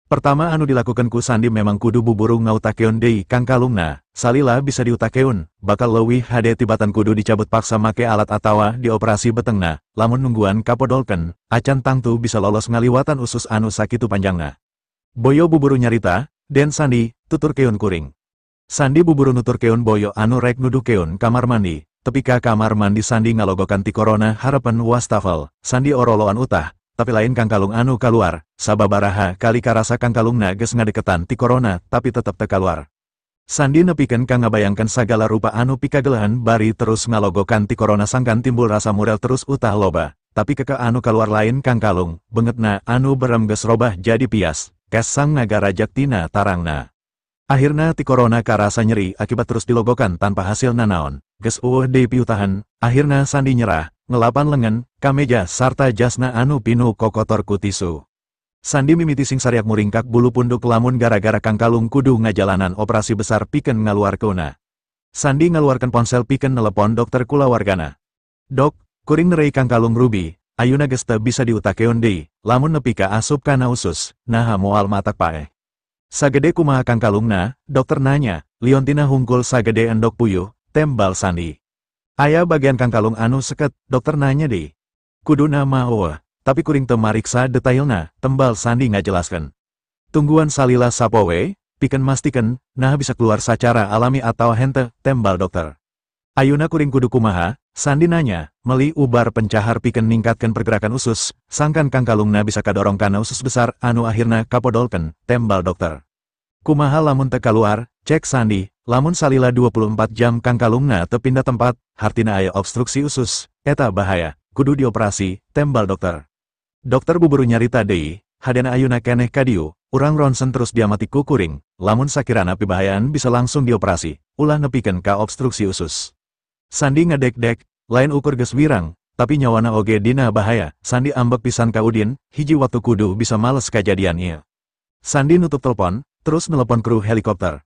Pertama anu dilakukan ku Sandi memang kudu buburu ngautakeun deui kangkalungna, salila bisa diutakeun, bakal leuwih hade tibatan kudu dicabut paksa make alat atawa dioperasi betengna, lamun nungguan kapodolkeun, acan tangtu bisa lolos ngaliwatan usus anu sakitu panjangna. Boyo buburu nyarita, Den Sandi, tuturkeun kuring. Sandi buburu nuturkeun Boyo anu rek nuduhkeun kamar mandi, tepi ka kamar mandi Sandi ngalogokan ti korona harepan wastafel, Sandi oroloan utah, tapi lain kangkalung anu kaluar, sababaraha kali karasa kangkalungna geus ngadeketan ti korona tapi tetep teu kaluar. Sandi nepikeun ka ngabayangkeun sagala rupa anu pikageleuhan bari terus ngalogokan ti korona sangkan timbul rasa murel terus utah loba, tapi keke anu kaluar lain kangkalung, beungeutna anu berem geus robah jadi pias, kesang ngagarajak tina tarangna. Akhirna ti korona karasa nyeri akibat terus dilogokan tanpa hasil nanaon, geus eueuh deui piutahan, akhirna Sandi nyerah, ngelapan lengan, kameja sarta jasna anu pinu kokotor ku tisu. Sandi mimiti sing sariak muringkak bulu punduk lamun gara-gara kangkalung kudu ngajalanan operasi besar pikeun ngaluarkeunna. Sandi ngaluarkeun ponsel pikeun nelepon dokter kulawargana. Dok, kuring nerei kangkalung ruby, ayuna geus teu bisa diutakeun deui, lamun nepi ka asup kana usus, naha moal matak paeh. Sagede kumaha kangkalungna, dokter nanya, liontina hungkul sagede endok puyuh, tembal Sandi. Aya bagian kangkalung anu seket, dokter nanya deui. Kuduna mah eueuh, tapi kuring teu mariksa detailna, tembal Sandi ngajelaskeun. Tungguan salila sapoe, pikeun mastikeun, nah bisa keluar sacara alami atau henteu, tembal dokter. Ayuna kuring kudu kumaha, Sandi nanya, meli ubar pencahar pikeun ningkatkeun pergerakan usus, sangkan kangkalungna bisa kadorong kana usus besar anu akhirna kapodolkeun, tembal dokter. Kumaha lamun teu kaluar, cek Sandi, lamun salila 24 jam kangkalungna teu pindah tempat, hartina aya obstruksi usus, eta bahaya, kudu dioperasi, tembal dokter. Dokter buburu nyarita deui, hadena ayuna keneh kadieu, urang ronsen terus diamati ku kuring, lamun sakirana pibahayaan bisa langsung dioperasi, ulah nepikeun ka obstruksi usus. Sandi ngedek-dek, lain ukur geus wirang, tapi nyawana oge dina bahaya, Sandi ambek pisan ka Udin, hiji waktu kudu bisa males kajadian ieu. Sandi nutup telepon, terus nelepon kru helikopter.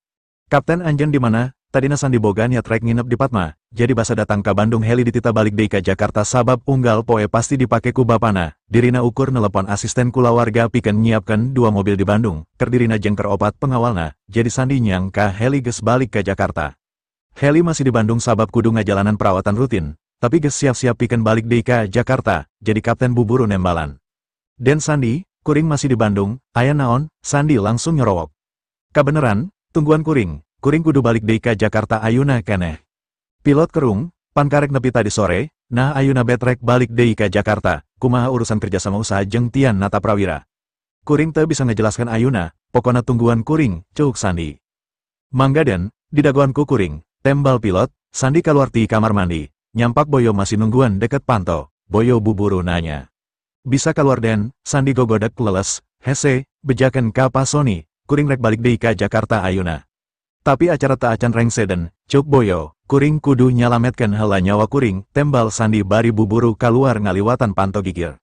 Kapten anjeun di mana? Tadina Sandi boga niat rek nginep di Padma, jadi basa datang ka Bandung heli ditita balik deui ka Jakarta sabab unggal poe pasti dipake ku bapana, dirina ukur nelepon asisten kulawarga pikeun nyiapkeun 2 mobil di Bandung, keur dirina jeung keur 4 pengawalna, jadi Sandi nyangka heli geus balik ka Jakarta. Heli masih di Bandung sabab kudu ngajalanan perawatan rutin, tapi geus siap-siap pikeun balik deui ka Jakarta, jadi kapten buburu nembalan. Den Sandi, kuring masih di Bandung, aya naon? Sandi langsung nyorowok. Kabeneran, tungguan kuring, kuring kudu balik deui ka Jakarta ayuna keneh. Pilot kerung, pankarek nepi tadi sore, nah ayuna betrek balik deui ka Jakarta, kumaha urusan kerjasama usaha jeung Tian Nata Prawira. Kuring teu bisa ngejelaskan ayuna, pokona tungguan kuring, ceuk Sandi. Mangga den, didagoan ku kuring, tembal pilot, Sandi kaluar ti kamar mandi, nyampak Boyo masih nungguan deket panto, Boyo buburu nanya. Bisa keluar den, Sandi gogodek leles, hese, bejaken ka Pa Sony, kuring rek balik deui ka Jakarta ayuna. Tapi acara ta acan rengseden, ceuk Boyo, kuring kudu nyalametkeun heula nyawa kuring, tembal Sandi bari buburu kaluar ngaliwatan panto gigir.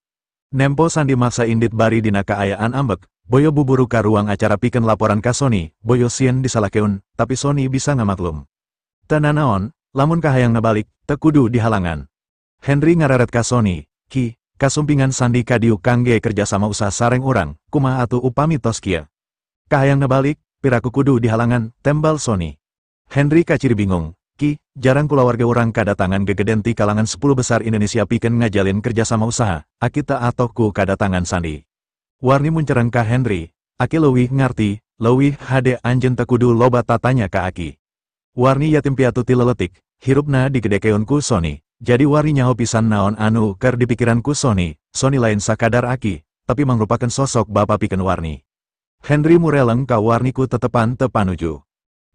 Nempo Sandi maksa indit bari dina kaayaan ambek, Boyo buburu ka ruang acara pikeun laporan ka Sony, Boyo sieun disalakeun, tapi Sony bisa ngamaklum. Teu nanaon, lamun kahayangna balik, teu kudu dihalangan. Henry ngareret ka Sony, ki, kasumpingan Sandi kadieu kangge kerjasama usaha sareng urang, kumaha atuh upami tos kieu. Kahayangna balik, piraku kudu dihalangan, tembal Sony. Henry kaciri bingung, ki, jarang kulawarga urang kadatangan gegeden ti kalangan 10 besar Indonesia pikeun ngajalin kerjasama usaha, aki teu atoh ku kadatangan Sandi. Warni muncereng ka Henry, aki leuwih ngarti, leuwih hade anjeun teu kudu loba tatanya ka aki. Warni yatim piatu ti leletik, hirupna digedekeun ku Sony, jadi Warni nyaho pisan naon anu keur dipikiran ku Sony, Sony lain sakadar aki, tapi mangrupakeun sosok bapa pikeun Warni. Henry mureleng ka Warni ku tetepan teu panuju.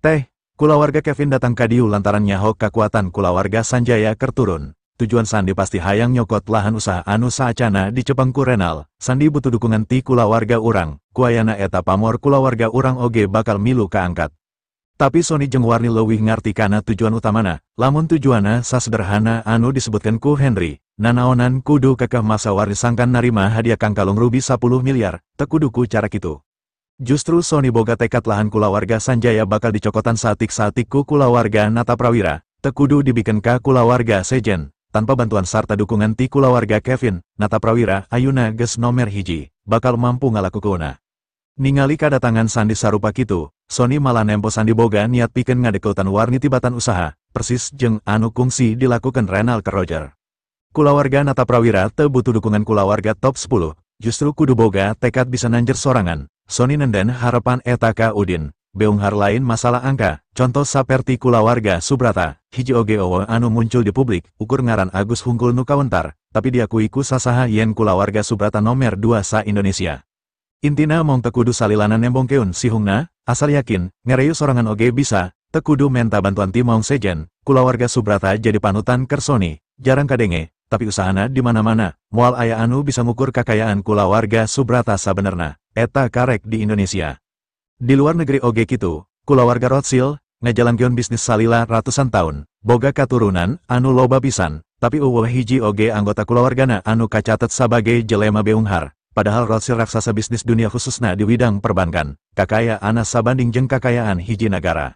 Teh, kulawarga Kevin datang kadieu lantaran nyaho kakuatan kulawarga Sanjaya keur turun. Tujuan Sandi pasti hayang nyokot lahan usaha anu saacana dicepeng ku Renal. Sandi butuh dukungan ti kulawarga urang, kuayana eta pamor kulawarga urang oge bakal milu kaangkat. Tapi Sony jeung Warni leuwih ngarti kana tujuan utamana, lamun tujuanna sasederhana anu disebutkeun ku Henry, nanaonan kudu kekeh masa Warni sangkan narima hadiah kangkalung ruby 10 miliar, teu kudu ku cara kitu. Justru Sony boga tekad lahan kulawarga Sanjaya bakal dicokotan satik-satik ku kulawarga Nata Prawira, teu kudu dibikeun ka kulawarga sejen, tanpa bantuan sarta dukungan ti kulawarga Kevin, Nata Prawira ayuna geus nomer 1, bakal mampu ngalakukeunna. Ningali kadatangan Sandi sarupa kitu, Sony malah nempo Sandi boga niat pikeun ngadekeutan Warni tibatan usaha, persis jeung anu kungsi dilakukan Renal ke Roger. Kulawarga Nataprawira teu butuh dukungan kulawarga top 10, justru kudu boga tekad bisa nanjer sorangan. Sony nenden harapan eta ka Udin. Beunghar lain masalah angka, contoh saperti kulawarga Subrata, hiji oge eueuh anu muncul di publik, ukur ngaran Agus hungkul nu kawentar, tapi diakui ku sasaha yen kulawarga Subrata nomer 2 sa Indonesia. Intina mong teu kudu salilana nembongkeun sihungna, asal yakin, ngereyu sorangan oge bisa, teu kudu menta bantuan ti maung sejen, kulawarga Subrata jadi panutan keur Sony, jarang kadenge, tapi usahana di mana-mana, moal aya anu bisa ngukur kakayaan kulawarga Subrata sabenerna, eta karek di Indonesia. Di luar negeri oge kitu, kulawarga Rothschild, ngajalankeun bisnis salila ratusan tahun, boga katurunan anu loba pisan, tapi eueuh hiji oge anggota kulawargana anu kacatet sabage jelema beunghar, padahal Rothschild raksasa bisnis dunia khususna di widang perbankan, kakayaanna sabanding jeung kakayaan hiji nagara.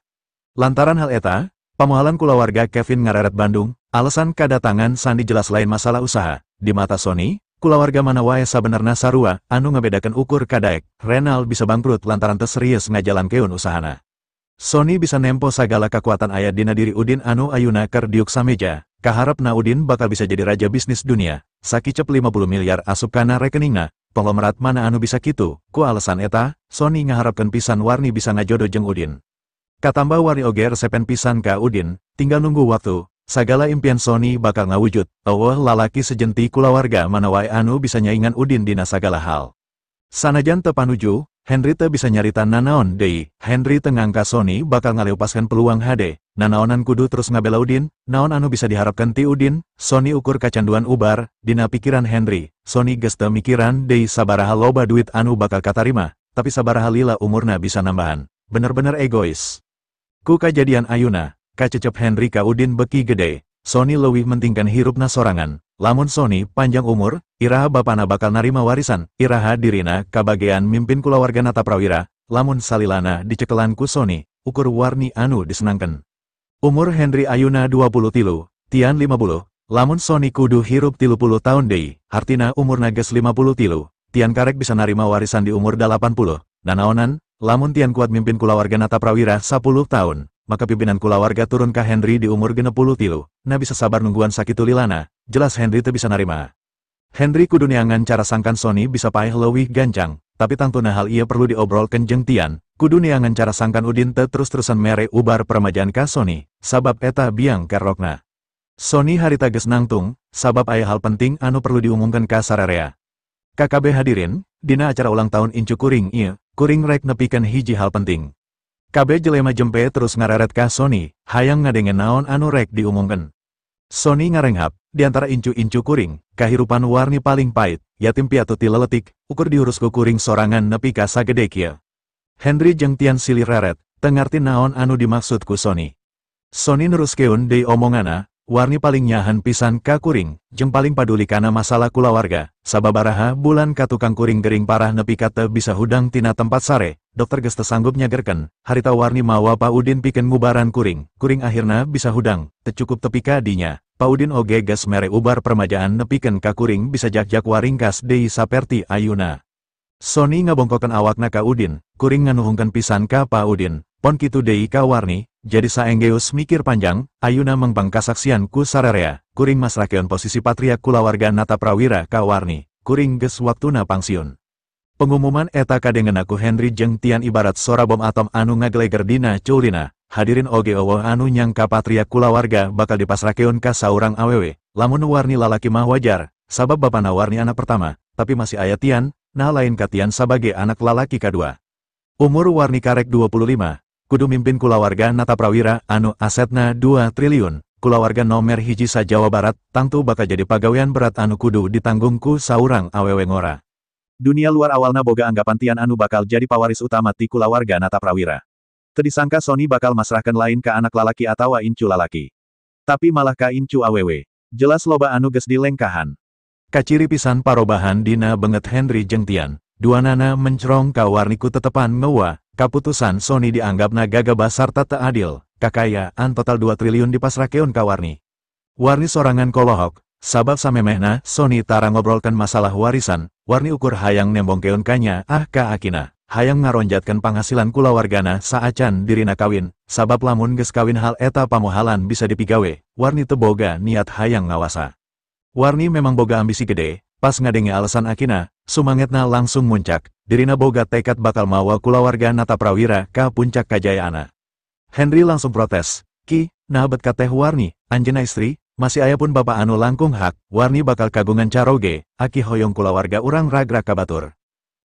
Lantaran hal eta, pamohalan kulawarga Kevin ngareret Bandung, alasan kadatangan Sandi jelas lain masalah usaha, di mata Sony, kulawarga mana wae sabenerna sarua, anu ngabedakeun ukur kadaek, Renal bisa bangkrut lantaran teu serius ngajalankeun usahana. Sony bisa nempo sagala kekuatan aya dina diri Udin anu ayuna keur diuk sameja, kaharepna Udin bakal bisa jadi raja bisnis dunia, sakicep 50 miliar asup kana rekeningna, konglomerat mana anu bisa kitu, ku alasan eta, Sony ngaharapkeun pisan Warni bisa ngajodoh jeung Udin. Katambah Warni oge resepen pisan ka Udin, tinggal nunggu waktu, sagala impian Sony bakal ngawujud, eueuh lalaki sejenti kulawarga mana wae anu bisa nyaingan Udin dina sagala hal. Sanajan teu panuju, Henry teu bisa nyarita nanaon deui, Henry teu ngangka Sony bakal ngaleupaskeun peluang hade, nanaonan kudu terus ngabela Udin, naon anu bisa diharapkeun ti Udin, Sony ukur kacanduan ubar, dina pikiran Henry, Sony geus teu mikiran deui sabaraha loba duit anu bakal katarima, tapi sabaraha lila umurna bisa nambahan, bener-bener egois. Ku kajadian ayuna, kacecep Henry ka Udin beki gede, Sony leuwih mentingkan hirupna sorangan, lamun Sony panjang umur, iraha bapana bakal narima warisan, iraha dirina kabagean mimpin kulawarga Nataprawira, lamun salilana dicekelan ku Sony, ukur Warni anu disenangkeun. Umur Henry ayuna 23, Tian 50, lamun Sony kudu hirup 30 tahun deui, hartina umurna geus 53, Tian karek bisa narima warisan di umur 80, nanaonan, lamun Tian kuat mimpin kulawarga Nataprawira 10 tahun, maka pimpinan kulawarga turun ka Henry di umur 63, na bisa sabar nungguan sakitu lilana, jelas Henry teu bisa narima. Henry kudu neangan cara sangkan Sony bisa paeh leuwih gancang, tapi tangtuna hal ieu perlu diobrolkeun jeung Tian, kudu neangan cara sangkan Udin teu terus-terusan mere ubar peremajaan ka Sony, sabab eta biang kerokna. Sony harita geus nangtung, sabab aya hal penting anu perlu diumumkeun ka sararea. KKB hadirin, dina acara ulang tahun incu kuring ieu, kuring rek nepikeun hiji hal penting. KB jelema jempe terus ngareret ka Sony, hayang ngadenge naon anu rek diumumkeun. Sony ngarenghap, di antara incu-incu kuring, kahirupan Warni paling pahit, yatim piatu ti leletik, ukur diurus ku kuring sorangan nepi ka sagede kieu. Henry jeung Tian silih reret, teu ngarti naon anu dimaksud ku Sony. Sony neruskeun deui omongana, Warni paling nyahan pisan ka kuring, jeung paling paduli kana masalah kulawarga, sababaraha bulan ka tukang kuring gering parah nepi ka teu bisa hudang tina tempat sare, dokter geus teu sanggup nyagerkeun, harita Warni mawa Pa Udin pikeun ngubaran kuring, kuring akhirna bisa hudang, teu cukup tepi ka dinya, Pa Udin oge geus mere ubar permajaan nepikeun ka kuring bisa jak-jak waringkas deui saperti ayuna. Sony ngabongkokeun awakna ka Udin, kuring nganuhungkeun pisan ka Pa Udin, pon kitu deui ka Warni, jadi saenggeus mikir panjang, ayuna mengpang kasaksian ku sararea, kuring masrakeun posisi patriak kulawarga Nataprawira ka Warni, kuring geus waktuna pangsiun. Pengumuman eta kadengena ku Henry jeung Tian ibarat sora bom atom anu ngageleger dina culina, hadirin oge eueuh anu nyangka patriak kulawarga bakal dipasrakeun ka saurang awewe, lamun Warni lalaki mah wajar, sabab bapana Warni anak pertama, tapi masih aya Tian, nah lain ka Tian sabage anak lalaki kadua. Umur Warni karek 25. Kudu mimpin kulawarga Nataprawira anu asetna 2 triliun, kulawarga nomer hiji sa Jawa Barat, tangtu bakal jadi pagawean berat anu kudu ditanggung ku saurang awewe ngora. Dunia luar awalna boga anggapan Tian anu bakal jadi pawaris utama ti kulawarga Nataprawira. Teu disangka Sony bakal masrahkeun lain ka anak lalaki atawa incu lalaki. Tapi malah ka incu awewe. Jelas loba anu geus dilengkahan. Kaciri pisan parobahan dina banget Henry jeung Tian, duanana mencrong ka Warni ku tetepan ngewa. Kaputusan Sony dianggapna gagabah sarta teu adil, kakayaan total 2 triliun dipasrakeun ka Warni. Warni sorangan kolohok, sabab samemehna Sony tara ngobrolkeun masalah warisan, Warni ukur hayang nembongkeun kanya ah ka akina. hayang ngaronjatkeun panghasilan kulawargana saacan dirina kawin, sabab lamun geus kawin hal eta pamohalan bisa dipigawe, Warni teu boga niat hayang ngawasa. Warni memang boga ambisi gede, pas ngadenge alasan akina, sumangetna langsung muncak, dirina boga tekad bakal mawa kulawarga Nataprawira ka puncak kajayaanna. Henry langsung protes, Ki, nah bet ka teh Warni, anjeunna istri, masih aya pun bapak anu langkung hak, Warni bakal kagungan caroge, aki hoyong kulawarga urang ragrag ka batur.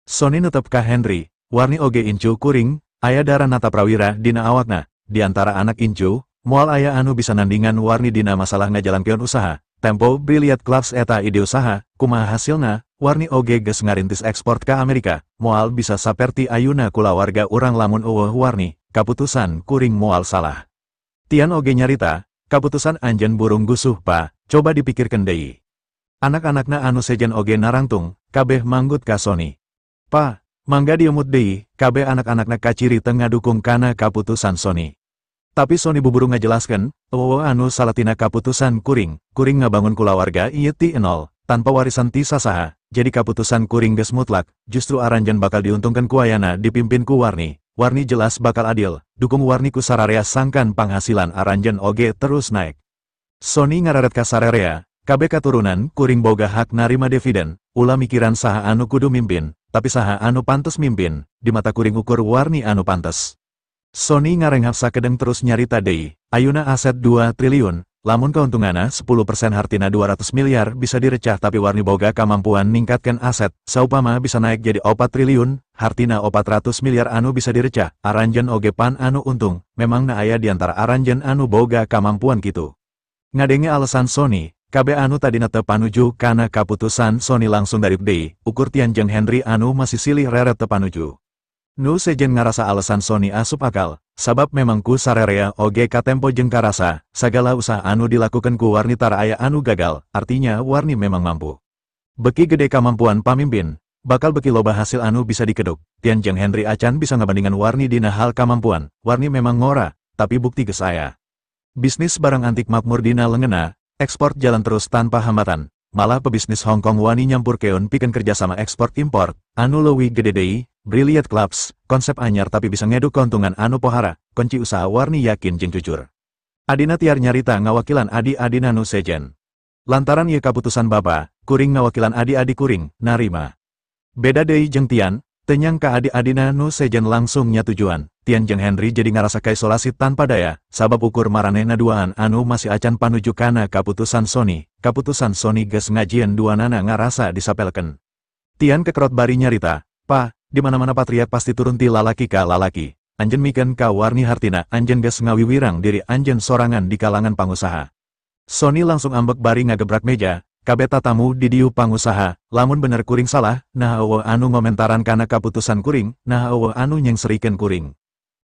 Sony netep ka Henry, Warni oge incu kuring, aya darah Nataprawira dina awakna, di antara anak incu, moal aya anu bisa nandingan Warni dina masalah ngajalankeun usaha, tempo Brilliant Clubs eta ide usaha, kumaha hasilna, Warni oge geus ngarintis ekspor ka Amerika, moal bisa saperti ayuna kulawarga urang lamun eueuh Warni, kaputusan kuring moal salah. Tian oge nyarita, kaputusan anjen burung gusuh pa, coba dipikirkan deui. Anak-anakna anu sejen oge narangtung, kabeh manggut ka Sony. Pa, mangga diemut deui, kabeh anak-anakna kaciri teu ngadukung kana kaputusan Sony. Tapi Sony buburu ngajelaskeun, eueuh anu salatina kaputusan kuring, kuring ngabangun kulawarga ieu ti nol, tanpa warisan ti sasaha, jadi kaputusan kuring geus mutlak, justru aranjeun bakal diuntungkeun ku ayana dipimpin ku Warni. Warni jelas bakal adil, dukung Warni ku sararea sangkan panghasilan aranjeun oge terus naik. Sony ngararet ka sararea, kabeh katurunan kuring boga hak narima dividen, ulah mikiran saha anu kudu mimpin, tapi saha anu pantes mimpin, di mata kuring ukur Warni anu pantes. Sony ngarenghap sakedeng terus nyarita deui, ayuna aset 2 triliun, lamun keuntunganna 10% hartina 200 miliar bisa direcah tapi Warni boga kamampuan ningkatkan aset, saupama bisa naik jadi 4 triliun, hartina 400 miliar anu bisa direcah, aranjeun oge pan anu untung, memang na aya diantara aranjeun anu boga kamampuan kitu. Ngadenge alasan Sony, kabeh anu tadina teu panuju kana kaputusan Sony langsung dari deui, ukur Tian jeung Henry anu masih silih reret teu panuju. Nu sejen ngarasa alasan Sony asup akal, sabab memang ku sarerea oge katempo jeung karasa, sagala usaha anu dilakukan ku Warni tara aya anu gagal, artinya Warni memang mampu. Beki gede kamampuan pamimpin, bakal beki loba hasil anu bisa dikeduk, Tian jeung Henry acan bisa ngabandingan Warni dina hal kamampuan, Warni memang ngora, tapi bukti geus aya. Bisnis barang antik makmur dina leungeunna, ekspor jalan terus tanpa hambatan, malah pebisnis Hong Kong wani nyampurkeun pikeun kerjasama ekspor impor, anu leuwih gede deui, Brilliant Clubs, konsep anyar tapi bisa ngeduk keuntungan anu pohara, kunci usaha Warni yakin jeung jujur. Adina tiar nyarita ngawakilan adi-adina nu sejen. Lantaran ieu kaputusan bapa, kuring ngawakilan adi-adi kuring, narima. Beda deui jeung Tian, teu nyangka adi-adina nu sejen langsung nyatujuan. Tian jeung Henry jadi ngarasa kaisolasi tanpa daya, sabab ukur maranehna duaan anu masih acan panuju kana kaputusan Sony. Kaputusan Sony geus ngajieun duanana ngarasa disapelkeun. Tian kekerot bari nyarita, "Pa, di mana-mana patriark pasti turun ti lalaki ka lalaki. Anjeun mikeun ka Warni hartina, anjeun geus ngawiwirang diri anjeun sorangan di kalangan pangusaha." Sony langsung ambek bari ngagebrak meja, kabeh tatamu di dieu pangusaha, lamun bener kuring salah, nah eueuh anu ngomentaran kana kaputusan kuring, nah eueuh anu nyengserikeun kuring.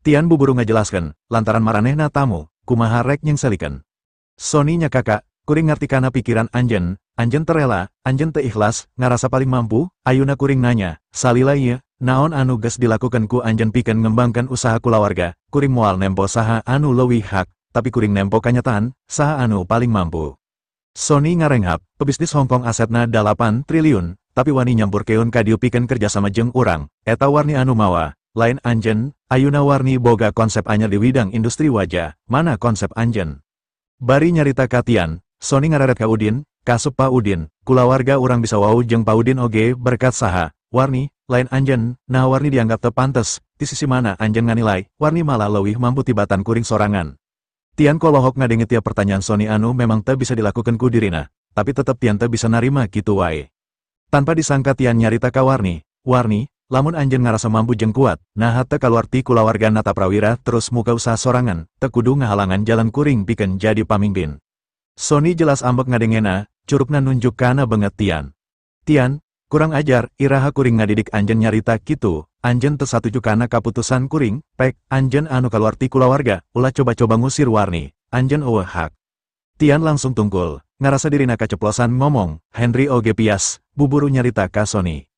Tian buburu ngajelaskeun, lantaran maranehna tamu, kumaha rek nyengselikeun. Sony nya kakak, kuring ngarti kana pikiran anjeun, anjeun terela, anjeun teu ikhlas, ngarasa paling mampu, ayuna kuring nanya, salila ieu, naon anu geus dilakukan ku anjeun pikeun ngembangkan usaha kulawarga, kuring moal nempo saha anu leuwih hak, tapi kuring nempo kanyataan, saha anu paling mampu. Sony ngarenghap, pebisnis Hong Kong asetna 8 triliun, tapi wani nyampurkeun ka dieu pikeun kerjasama jeung urang, eta Warni anu mawa, lain anjeun, ayuna Warni boga konsep anyar di widang industri waja, mana konsep anjeun. Bari nyarita ka Tian, Sony ngareret ka Udin, kasup Pa Udin, kulawarga urang bisa wau jeung Pa Udin oge berkat saha, Warni, lain anjeun, nah Warni dianggap teu pantes, di sisi mana anjeun nganilai, Warni malah leuwih mampu tibatan kuring sorangan. Tian kolohok ngadenge tiap pertanyaan Sony anu memang teu bisa dilakukan ku dirina, tapi tetep Tian teu bisa narima kitu wae. Tanpa disangka Tian nyarita ka Warni, "Warni, lamun anjeun ngarasa mampu jeung kuat, nah teu kaluar ti kulawarga Nataprawira terus muka usaha sorangan, teu kudu ngahalangan jalan kuring pikeun jadi pamimpin." Sony jelas ambek ngadengena, curugna nunjuk kana beungeut Tian. "Tian, kurang ajar, iraha kuring ngadidik anjeun nyarita kitu, anjeun teu satuju kana kaputusan kuring, pek, anjeun anu kaluar ti kulawarga, ulah coba-coba ngusir Warni, anjeun eueuh hak." Tian langsung tungkul, ngarasa dirina kaceplosan ngomong, Henry oge pias, buburu nyarita ka Sony.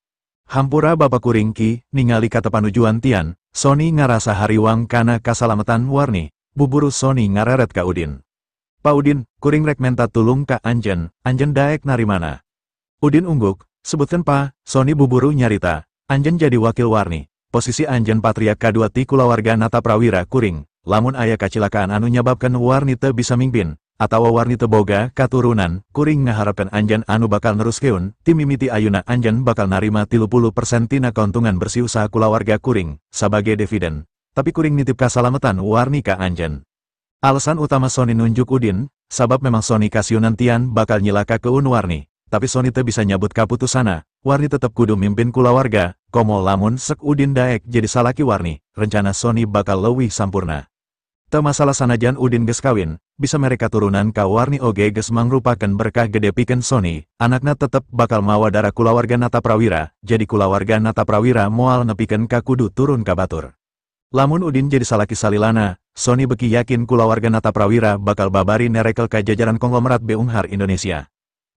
Hampura bapa kuring ki, ningali katepanujuan Tian, Sony ngarasa hariwang kana kasalametan Warni, buburu Sony ngareret ka Udin. "Pa Udin, kuring rek menta tulung ka anjeun, anjeun daek narimana?" Udin ungguk, "Sebutkan pa." Sony buburu nyarita, "Anjeun jadi wakil Warni, posisi anjeun patriak kadua ti kulawarga Nataprawira kuring, lamun aya kacilakaan anu nyababkeun Warni teu bisa mingpin, atawa Warni teu boga katurunan, kuring ngaharapkeun anjeun anu bakal neruskeun, ti mimiti ayeuna anjeun bakal narima 30% tina kauntungan bersih usaha kulawarga kuring, sabage dividen, tapi kuring nitip kasalametan Warni ka anjeun. Alasan utama Sony nunjuk Udin, sabab memang Sony kasiunan Tian bakal nyilakakeun Warni. Tapi Sony teu bisa nyabut kaputusana, Warni tetep kudu mimpin kulawarga, komo lamun sek Udin daek jadi salaki Warni, rencana Sony bakal leuwih sampurna. Teu masalah sanajan Udin geus kawin, bisa mere katurunan ka Warni oge geus mangrupakeun berkah gede pikeun Sony, anakna tetep bakal mawa darah kulawarga Nataprawira, jadi kulawarga Nataprawira moal nepikeun ka kudu turun ka batur. Lamun Udin jadi salaki salilana, Sony beki yakin kulawarga Nataprawira bakal babari nerekel ka jajaran konglomerat beunghar Indonesia.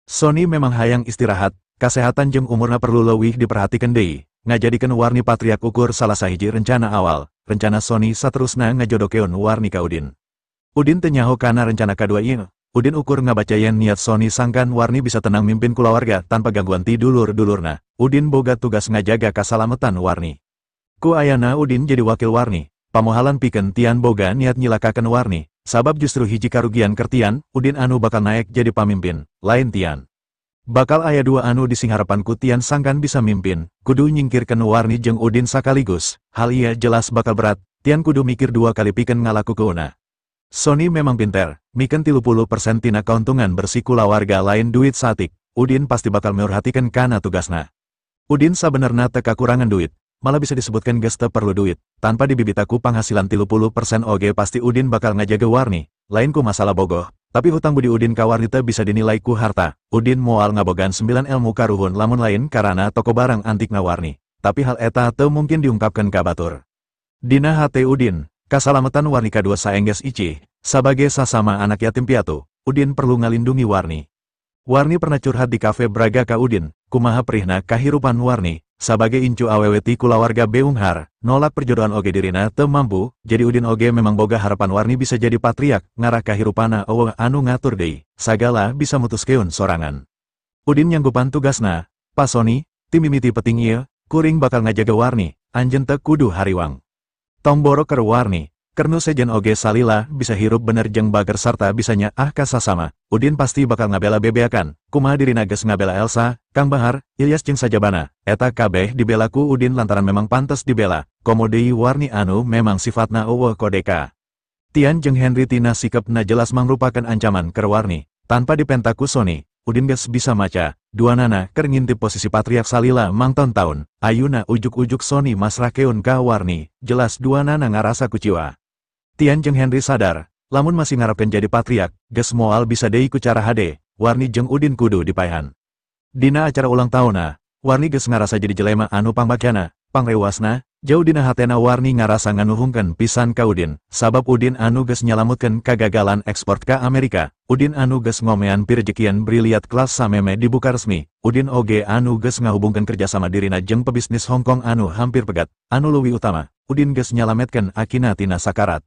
Sony memang hayang istirahat, kasehatan jeung umurna perlu leuwih diperhatikeun deui, ngajadikeun Warni patriak ukur salah sahiji rencana awal, rencana Sony saterusna ngajodokeun Warni ka Udin. Udin teu nyaho kana rencana kadua ieu, Udin ukur ngabaca yen niat Sony sangkan Warni bisa tenang mimpin kulawarga tanpa gangguan ti dulur-dulurna, Udin boga tugas ngajaga kasalametan Warni. Ku ayana Udin jadi wakil Warni, pamohalan pikeun Tian boga niat nyilakakeun Warni. Sabab justru hiji karugian kertian, Udin anu bakal naik jadi pamimpin, lain Tian. Bakal aya dua anu disingharapan ku Tian sangkan bisa mimpin, kudu nyingkirkeun Warni jeung Udin sakaligus, hal ieu jelas bakal berat, Tian kudu mikir dua kali pikeun ngalakukeunna. Sony memang pinter, mikeun 30% tina kauntungan bersih kulawarga lain duit satik, Udin pasti bakal merhatikeun kana tugasna. Udin sabenerna teu kakurangan duit, malah bisa disebutkan geus teu perlu duit, tanpa dibibitaku penghasilan 30% oge pasti Udin bakal ngajaga Warni, lain ku masalah bogoh, tapi hutang budi Udin ka Warni teu bisa dinilai ku harta, Udin moal ngabogaan 9 ilmu karuhun lamun lain karana toko barang antikna Warni, tapi hal eta teu mungkin diungkapkeun ka batur. Dina hate Udin, kasalametan Warni kadua saengges icih, sabage sasama anak yatim piatu, Udin perlu ngalindungi Warni. Warni pernah curhat di kafe Braga ka Udin, kumaha perihna kahirupan Warni, sabage incu awewe ti kulawarga beunghar, nolak perjodohan oge dirina teu mampu, jadi Udin oge memang boga harapan Warni bisa jadi patriak, ngarah kahirupana eueuh anu ngatur deui, sagala bisa mutuskeun sorangan. Udin nyanggupan tugasna, Pa Sony, ti mimiti peting ieu, kuring bakal ngajaga Warni, anjeun teu kudu hariwang. Tong boro keur Warni, kernu sejen oge salila bisa hirup bener jeung bager sarta bisa nyaah ka sasama, Udin pasti bakal ngabela bebeakan, kumaha dirina geus ngabela Elsa, Kang Bahar, Ilyas jeung sajabana, eta kabeh dibela ku Udin lantaran memang pantes dibela, komo deui Warni anu memang sifatna eueuh kodeka. Tian jeung Henry tina sikepna jelas mangrupakeun ancaman keur Warni, tanpa dipenta ku Sony, Udin geus bisa maca, duanana keur ngintip posisi patriak salila mangton-taun, ayuna ujuk-ujuk Sony masrahkeun ka Warni, jelas duanana ngarasa kuciwa. Tian jeung Henry sadar, lamun masih ngarepkeun jadi patriak, geus moal bisa deui ku cara hade, Warni jeung Udin kudu dipaehan. Dina acara ulang tahunna, Warni geus ngarasa jadi jelema anu pangbakyana, pangrewasna, jauh dina hatena Warni ngarasa nganuhungkeun pisan ka Udin, sabab Udin anu geus nyalamutkeun kagagalan ekspor ka Amerika, Udin anu geus ngomean pirejekian briliat kelas sameme dibuka resmi, Udin oge anu geus ngahubungkeun kerjasama dirina jeung pebisnis Hong Kong anu hampir pegat, anu leuwih utama, Udin geus nyalametkeun akina tina sakarat.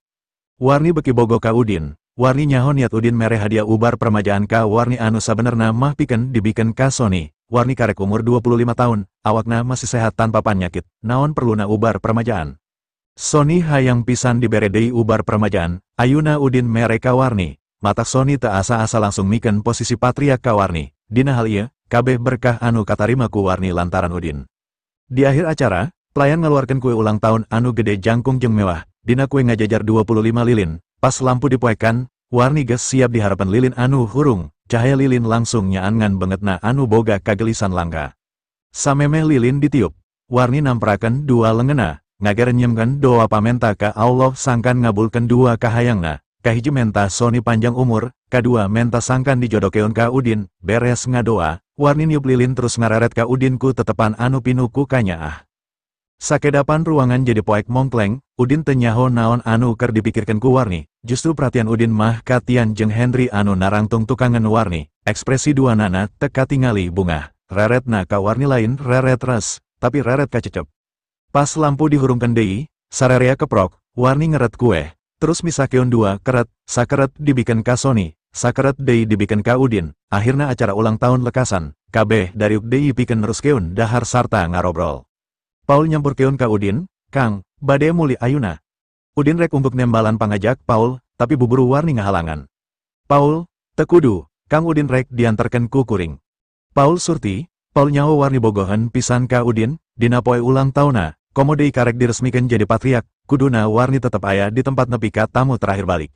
Warni beki bogo ka Udin, Warni nyaho niat Udin mere hadiah ubar permajaan ka Warni anu sabenerna mah pikeun dibikeun ka Sony, Warni karek umur 25 tahun, awakna masih sehat tanpa panyakit, naon perluna ubar permajaan. Sony hayang pisan dibere deui ubar permajaan, ayuna Udin mere ka Warni, matak Sony teu asa-asa langsung mikeun posisi patriak ka Warni, dina hal ieu, kabeh berkah anu katarima ku Warni lantaran Udin. Di akhir acara, pelayan ngaluarkeun kue ulang tahun anu gede jangkung jeung mewah. Dina kue ngajajar 25 lilin, pas lampu dipoekan, Warni geus siap diharapan lilin anu hurung, cahaya lilin langsung nyaan ngan bengetna anu boga kagelisan langka. Samemeh lilin ditiup, Warni namprakeun dua lengena, ngagerenyemkeun doa pamenta ka Allah sangkan ngabulkeun dua kahayangna, kahiji menta Sony panjang umur, kadua menta sangkan dijodokeun ka Udin, beres ngadoa, Warni niup lilin terus ngareret ka Udin ku tetepan anu pinuh ku kanyaah. Sakedapan ruangan jadi poek mongkleng, Udin teu nyaho naon anu keur dipikirkeun ku Warni, justru perhatian Udin mah ka Tian jeung Henry anu narangtung tukangan Warni, ekspresi duanana teu katingali bungah, reretna ka Warni lain reret res, tapi reret kacecep. Pas lampu dihurungkeun deui, sarerea keprok, Warni ngeret kue, terus misakeun dua keret, sakeret dibikeun ka Sony, sakeret deui dibikeun ka Udin, akhirna acara ulang tahun lekasan, kabeh dariuk deui pikeun neruskeun dahar sarta ngarobrol. Paul nyampurkeun ka Udin, Kang, bade muli ayuna. Udin rek unggup nembalan pangajak Paul, tapi buburu Warni ngahalangan. Paul, teu kudu, Kang Udin rek diantarkeun ku kuring. Paul surti, Paul nyaho Warni bogohan pisan ka Udin, dina poe ulang tauna, komo deui karek diresmikeun jadi patriak, kuduna Warni tetep aya di tempat nepi ka tamu terakhir balik.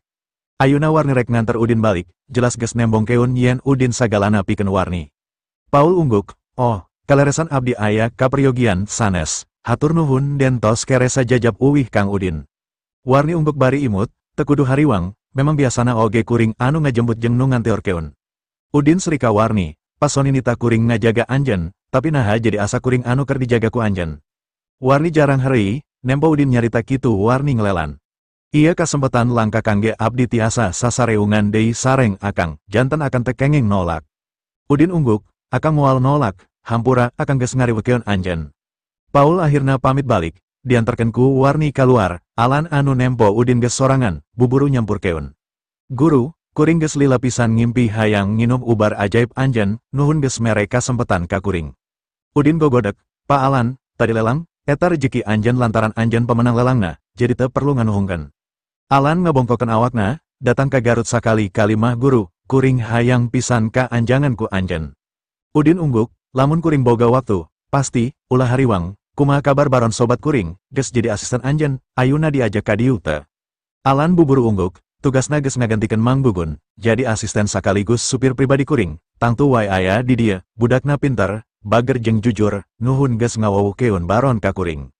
Ayuna Warni rek nganter Udin balik, jelas geus nembongkeun yen Udin sagalana pikeun Warni. Paul ungguk, oh, kaleresan abdi aya kaperyogian sanes, hatur nuhun dentos keresa jajab uwih Kang Udin. Warni ungguk bari imut, teu kudu hariwang, memang biasana oge kuring anu ngajemput jeung nu nganteurkeun. Udin seri ka Warni, pasoninita kuring ngajaga anjeun, tapi naha jadi asa kuring anu keur dijaga ku anjeun. Warni jarang heureuy, nempo Udin nyarita kitu Warni ngelelan. Iya kasempetan langka kangge abdi tiasa sasareungan deui sareng akang, janten akan teu kenging nolak. Udin ungguk, akang moal nolak, hampura akang geus ngariwekeun anjeun. Paul akhirna pamit balik, diantarkeun ku Warni kaluar, Alan anu nempo Udin geus sorangan, buburu nyampurkeun. Guru, kuring geus lila pisan ngimpi hayang nginum ubar ajaib anjeun, nuhun geus mere kasempetan ka kuring. Udin gogodek, Pa Alan, tadi lelang, eta rejeki anjeun lantaran anjeun pemenang lelangna, jadi teu perlu nganuhungkeun. Alan ngabongkokeun awakna, datang ka Garut sakali-kali mah guru, kuring hayang pisan ka anjangan ku anjeun. Udin ungguk, lamun kuring boga waktu, pasti, ulah hariwang, kumaha kabar Baron sobat kuring, geus jadi asisten anjeun, ayuna diajak ka dieu teu. Alan buburu ungguk, tugasna geus ngagantikeun Mang Gugun, jadi asisten sakaligus supir pribadi kuring, tangtu wae aya di dieu, budakna pinter, bager jeung jujur, nuhun geus ngawawukeun Baron ka kuring.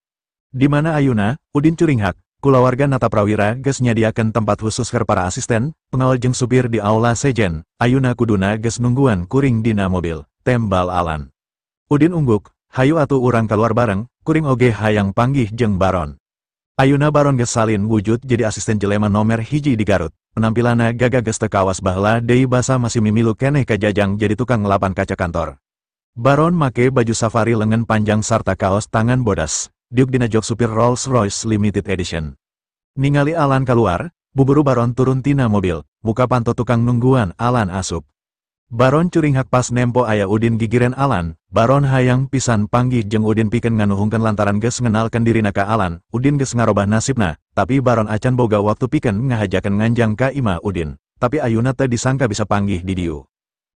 Di mana ayuna, Udin curinghak, kulawarga Nata Prawira geus nyadiakeun tempat khusus keur para asisten, pengawal jeung supir di aula sejen, ayuna kuduna geus nungguan kuring dina mobil, tembal Alan. Udin ungguk, hayu atuh urang keluar bareng, kuring oge hayang panggih jeung Baron. Ayuna Baron geus salin wujud jadi asisten jelema nomer hiji di Garut, penampilanna gagah geus teu kawas baheula deui basa masih mimilu keneh kajajang jadi tukang ngelapan kaca kantor. Baron make baju safari lengan panjang sarta kaos tangan bodas, diuk dina jok supir Rolls Royce Limited Edition. Ningali Alan keluar, buburu Baron turun tina mobil, muka panto tukang nungguan Alan asup. Baron curinghak pas nempo aya Udin gigiren Alan, Baron hayang pisan panggih jeung Udin pikeun nganuhungkeun lantaran geus ngenalkeun dirina ka Alan, Udin geus ngarobah nasibna, tapi Baron acan boga waktu pikeun ngahajakeun nganjang ka imah Udin, tapi ayuna teu disangka bisa panggih di dieu.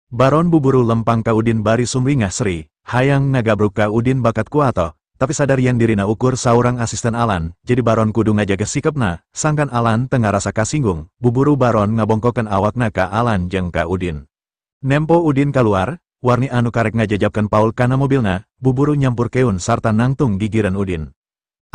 Baron buburu lempang ka Udin bari sumringah seri, hayang ngagabruk ka Udin bakat ku atoh, tapi sadar yen dirina ukur saurang asisten Alan, jadi Baron kudu ngajaga sikepna, sangkan Alan teu ngarasa kasinggung, buburu Baron ngabongkokeun awakna ka Alan jeung ka Udin. Nempo Udin kaluar, Warni anu karek ngajajabkeun Paul kana mobilna, buburu nyampurkeun sarta nangtung gigireun Udin.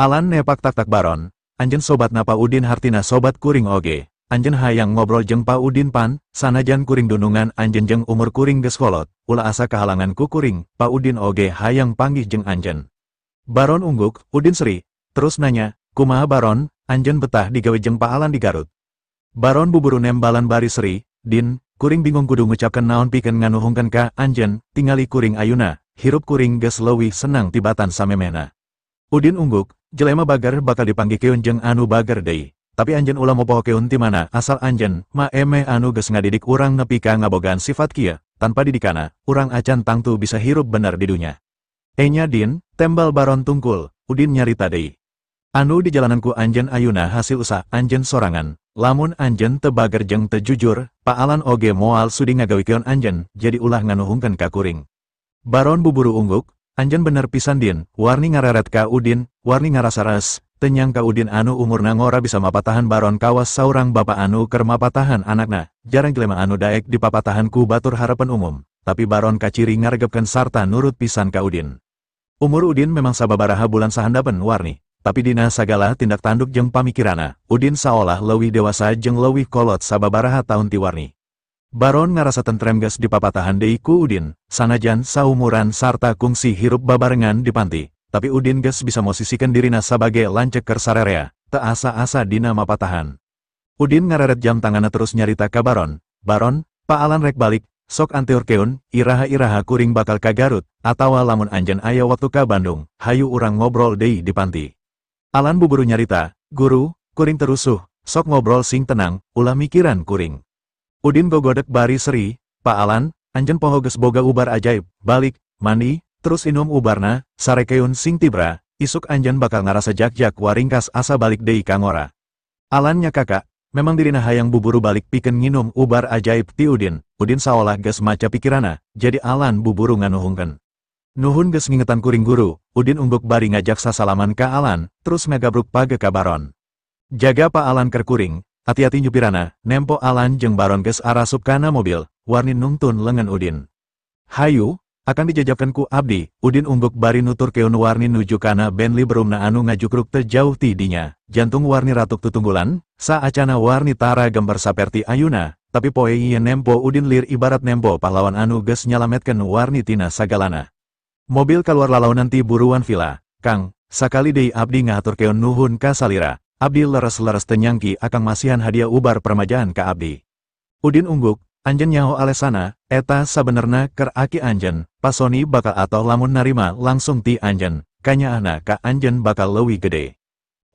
Alan nepak tak-tak Baron, anjeun sobatna Pa Udin hartina sobat kuring oge, anjeun hayang ngobrol jeung Pa Udin pan, sanajan kuring dunungan anjeun jeung umur kuring geus kolot, ulah asa kahalangan ku kuring, Pa Udin oge hayang panggih jeung anjeun. Baron ungguk, Udin seri, terus nanya, kumaha Baron, anjeun betah digawe jeung Pa Alan di Garut. Baron buburu nembalan bari seri, Din, kuring bingung kudu ngucapkeun naon pikeun nganuhungkeun ka anjeun, tingali kuring ayuna, hirup kuring geus leuwih senang tibatan samemehna. Udin ungguk, jelema bager bakal dipanggihkeun jeung anu bager deui, tapi anjeun ulah mopohokeun ti mana asal anjeun, ma emeh anu geus ngadidik urang nepi ka ngabogaan sifat kieu, tanpa didikana, urang acan tangtu bisa hirup bener di dunya. Enya Din, tembal Baron tungkul, Udin nyarita deui. Anu di jalananku anjeun ayuna hasil usaha anjeun sorangan, lamun anjeun teu bager jeung teu jujur, Pa Alan oge moal sudi ngagawikeun anjeun, jadi ulah nganuhungkeun ka kuring. Baron buburu ungguk, anjeun bener pisan Din, Warni ngareret ka Udin, Warni ngarasa res, teu nyangka Udin anu umurna ngora bisa mapatahan Baron kawas saurang bapa anu keur mapatahan anakna, jarang jelema anu daek dipapatahan ku batur harapan umum, tapi Baron kaciri ngaregepkeun sarta nurut pisan ka Udin. Umur Udin memang sababaraha bulan sahandapeun Warni, tapi dina sagala tindak tanduk jeung pamikirana, Udin saolah leuwih dewasa jeung leuwih kolot sababaraha taun ti Warni. Baron ngarasa tentrem geus dipapatahan deui ku Udin, sanajan saumuran sarta kungsi hirup babarengan di panti, tapi Udin geus bisa mosisikeun dirina sabage lanceuk keur sarerea, teu asa-asa dina mapatahan. Udin ngareret jam tanganna terus nyarita ka Baron, Baron, Pa Alan rek balik, sok anteurkeun, iraha-iraha kuring bakal ka Garut, atawa lamun anjeun aya waktu ka Bandung, hayu urang ngobrol deui di panti. Alan buburu nyarita, guru, kuring terusuh, sok ngobrol sing tenang, ulah mikiran kuring. Udin gogodek bari seri, Pa Alan, anjeun poho geus boga ubar ajaib, balik, mandi, terus inum ubarna, sarekeun sing tibra, isuk anjeun bakal ngarasa jak-jak waringkas asa balik deui ka ngora. Alan nya kakak, memang dirina hayang buburu balik pikeun nginum ubar ajaib ti Udin. Udin saolah geus maca pikirana, jadi Alan buburu nganuhungkeun. Nuhun geus ngingetan kuring guru, Udin ungguk bari ngajak sasalaman ka Alan, terus ngagabruk page ka Baron. Jaga Pa Alan keur kuring, hati-hati nyupirana, nempo Alan jeung Baron geus arasup kana mobil, Warni nungtun lengan Udin. Hayu, akan dijajabkeun ku abdi, Udin ungguk bari nuturkeun Warni nuju kana Bentley berumna anu ngajukruk teu jauh ti dinya. Jantung Warni ratuk tutunggulan, saacana Warni tara gember saperti ayuna, tapi poe ieu nempo Udin lir ibarat nempo pahlawan anu geus nyalametkeun Warni tina sagalana. Mobil kaluar lalaunan ti buruan villa, Kang, sakali deui abdi ngahaturkeun nuhun ka salira, abdi leres-leres teu nyangki akang masihan hadiah ubar permajaan ka abdi. Udin ungguk, anjeun nyaho alesana, eta sabenerna keur aki anjeun, Pasoni bakal atoh lamun narima langsung ti anjeun, kanyaahna ka anjeun bakal leuwih gede.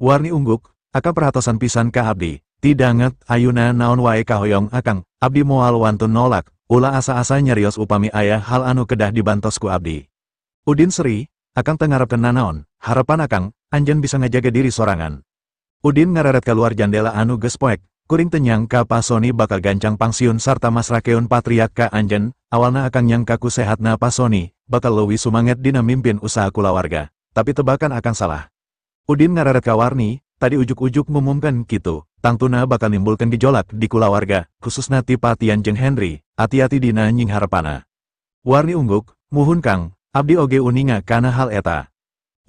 Warni ungguk, akang perhatosan pisan ka abdi, ti danget ayuna naon wae kahoyong akang, abdi moal wantun nolak, ulah asa-asa nyarios upami aya hal anu kedah dibantos ku abdi. Udin seri, akang teu ngarepkeun nanaon, harapan akang, anjeun bisa ngajaga diri sorangan. Udin ngareret keluar jandela anu geus poek, kuring teu nyangka Pasoni bakal gancang pangsiun sarta masrakeun patriak ka anjeun, awalna akang nyangka ku sehatna Pasoni, bakal leuwih sumanget dina mimpin usaha kulawarga, tapi tebakan akang salah. Udin ngareret ka Warni, tadi ujuk-ujuk ngumumkeun kitu, tangtuna bakal nimbulkeun gejolak di kulawarga, khususna ti Patian jeung Henry, ati-ati dina nyingharepana. Warni ungguk, muhun Kang, abdi oge uninga kana hal eta.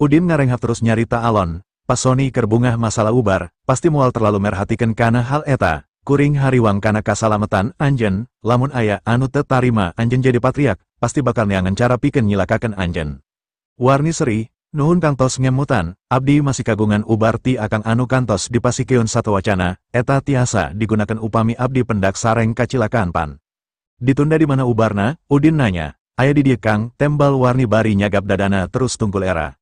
Udin ngarenghap terus nyarita alon, Pasoni keur bungah masalah ubar, pasti moal terlalu merhatikeun kana hal eta, kuring hariwang kana kasalametan anjeun, lamun aya anu teu tarima anjeun jadi patriak, pasti bakal neangan cara pikeun nyilakakeun anjeun. Warni seri, nuhun Kang tos ngemutan, abdi masih kagungan ubar ti akang anu kantos dipasikeun satu wacana, eta tiasa digunakan upami abdi pendak sareng kacilakaan pan. Ditunda di mana ubarna, Udin nanya. Aya di dieu Kang, tembal Warni bari nyagap dadana terus tungkul era.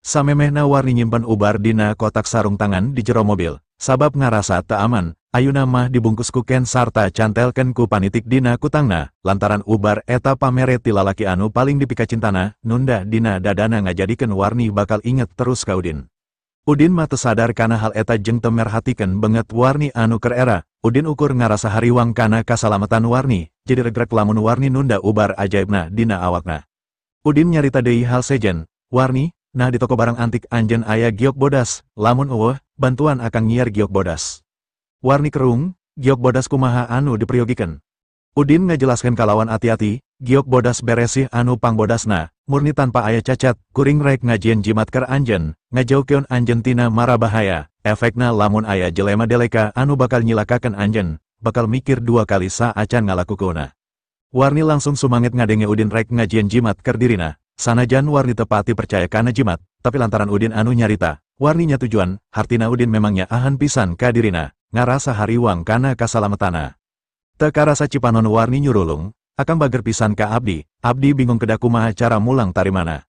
Samemehna Warni nyimpen ubar dina kotak sarung tangan di jero mobil, sabab ngarasa teu aman, ayuna mah dibungkus ku ken sarta cantelkeun ku panitik dina kutangna, lantaran ubar eta pamere ti lalaki anu paling dipikacintana, nunda dina dadana ngajadikeun Warni bakal inget terus ka Udin. Udin mah teu sadar kana hal eta jeung teu merhatikeun beungeut Warni anu keur era, Udin ukur ngarasa hariwang kana kasalamatan Warni, jadi regrek lamun Warni nunda ubar ajaibna dina awakna. Udin nyarita deui hal sejen, Warni, nah di toko barang antik anjeun aya giok bodas, lamun eueuh, bantuan akang nyiar giok bodas. Warni kerung, giok bodas kumaha anu dipriyogikeun. Udin ngajelaskeun kalawan ati-ati, giok bodas beresih anu pangbodasna, murni tanpa aya cacat, kuring rek ngajieun jimat keur anjeun, ngajaukeun anjeun tina mara bahaya, efekna lamun aya jelema deleka anu bakal nyilakakeun anjeun, bakal mikir dua kali saacan ngalakukeunna. Warni langsung sumanget ngadenge Udin rek ngajieun jimat keur dirina, sanajan Warni tepati percaya kana jimat, tapi lantaran Udin anu nyarita, Warni nya tujuan, hartina Udin memangnya ahan pisan ka dirina, ngarasa hariwang kana kasalametana. Teu karasa cipanon Warni nyurulung, akang bager pisan ka abdi, abdi bingung kedah kumaha cara mulang tarimana.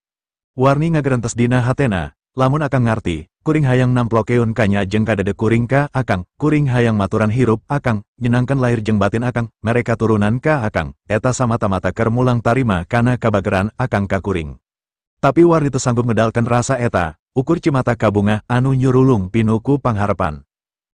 Warni ngagerentes dina hatena, lamun akang ngarti, kuring hayang namplokeun kanya jeung kadede kuring ka akang, kuring hayang maturan hirup akang, nyenangkeun lahir jeung batin akang, mereka turunan ka akang, eta samata-mata keur mulang tarima kana kabageran akang ka kuring. Tapi Warni teu sanggup ngedalkeun rasa eta, ukur cimata kabungah anu nyurulung pinuh ku pangharepan.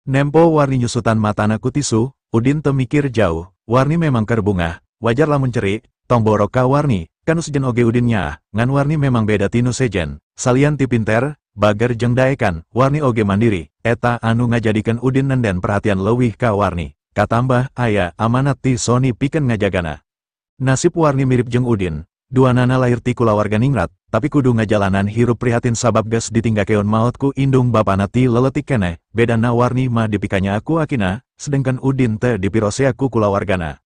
Nempo Warni nyusutan matana ku tisu, Udin teu mikir jauh, Warni memang keur bungah, wajar lamun cerik, tong borok ka Warni, kanu sejen oge Udin nyaah, ngan Warni memang beda tinu sejen, salian ti pinter, bager jeung daekan, Warni oge mandiri, eta anu ngajadikeun Udin nenden perhatian leuwih ka Warni, katambah aya amanat ti Sony pikeun ngajagana. Nasib Warni mirip jeung Udin, duanana lahir ti kulawarga ningrat, tapi kudu ngajalanan hirup prihatin sabab geus ditinggakeun maot ku indung bapana ti leletik keneh, bedana Warni mah dipikanya ku akina, sedengkeun Udin teu dipirosea ku kulawargana.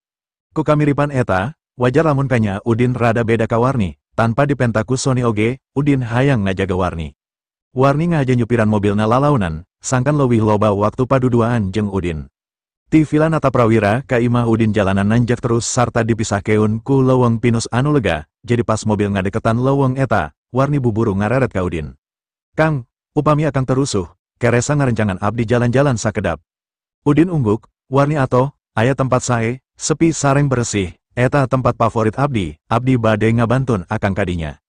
Ku kamiripan eta, wajar lamun kanya Udin rada beda ka Warni, tanpa dipenta ku Sony oge, Udin hayang ngajaga Warni. Warni ngahaja nyupiran mobilna lalaunan, sangkan leuwih loba waktu paduduaan jeung Udin. Ti Villa Nata Prawira ka imah Udin jalanan nanjak terus sarta dipisahkeun ku leuweung pinus anu lega, jadi pas mobil ngadeketan leuweung eta, Warni buburu ngareret ka Udin. Kang, upami akang terusuh, keresa ngarencangan abdi jalan-jalan sakedap. Udin ungguk, Warni atoh, aya tempat sae, sepi sareng bersih, eta tempat favorit abdi, abdi bade ngabantun akang kadinya.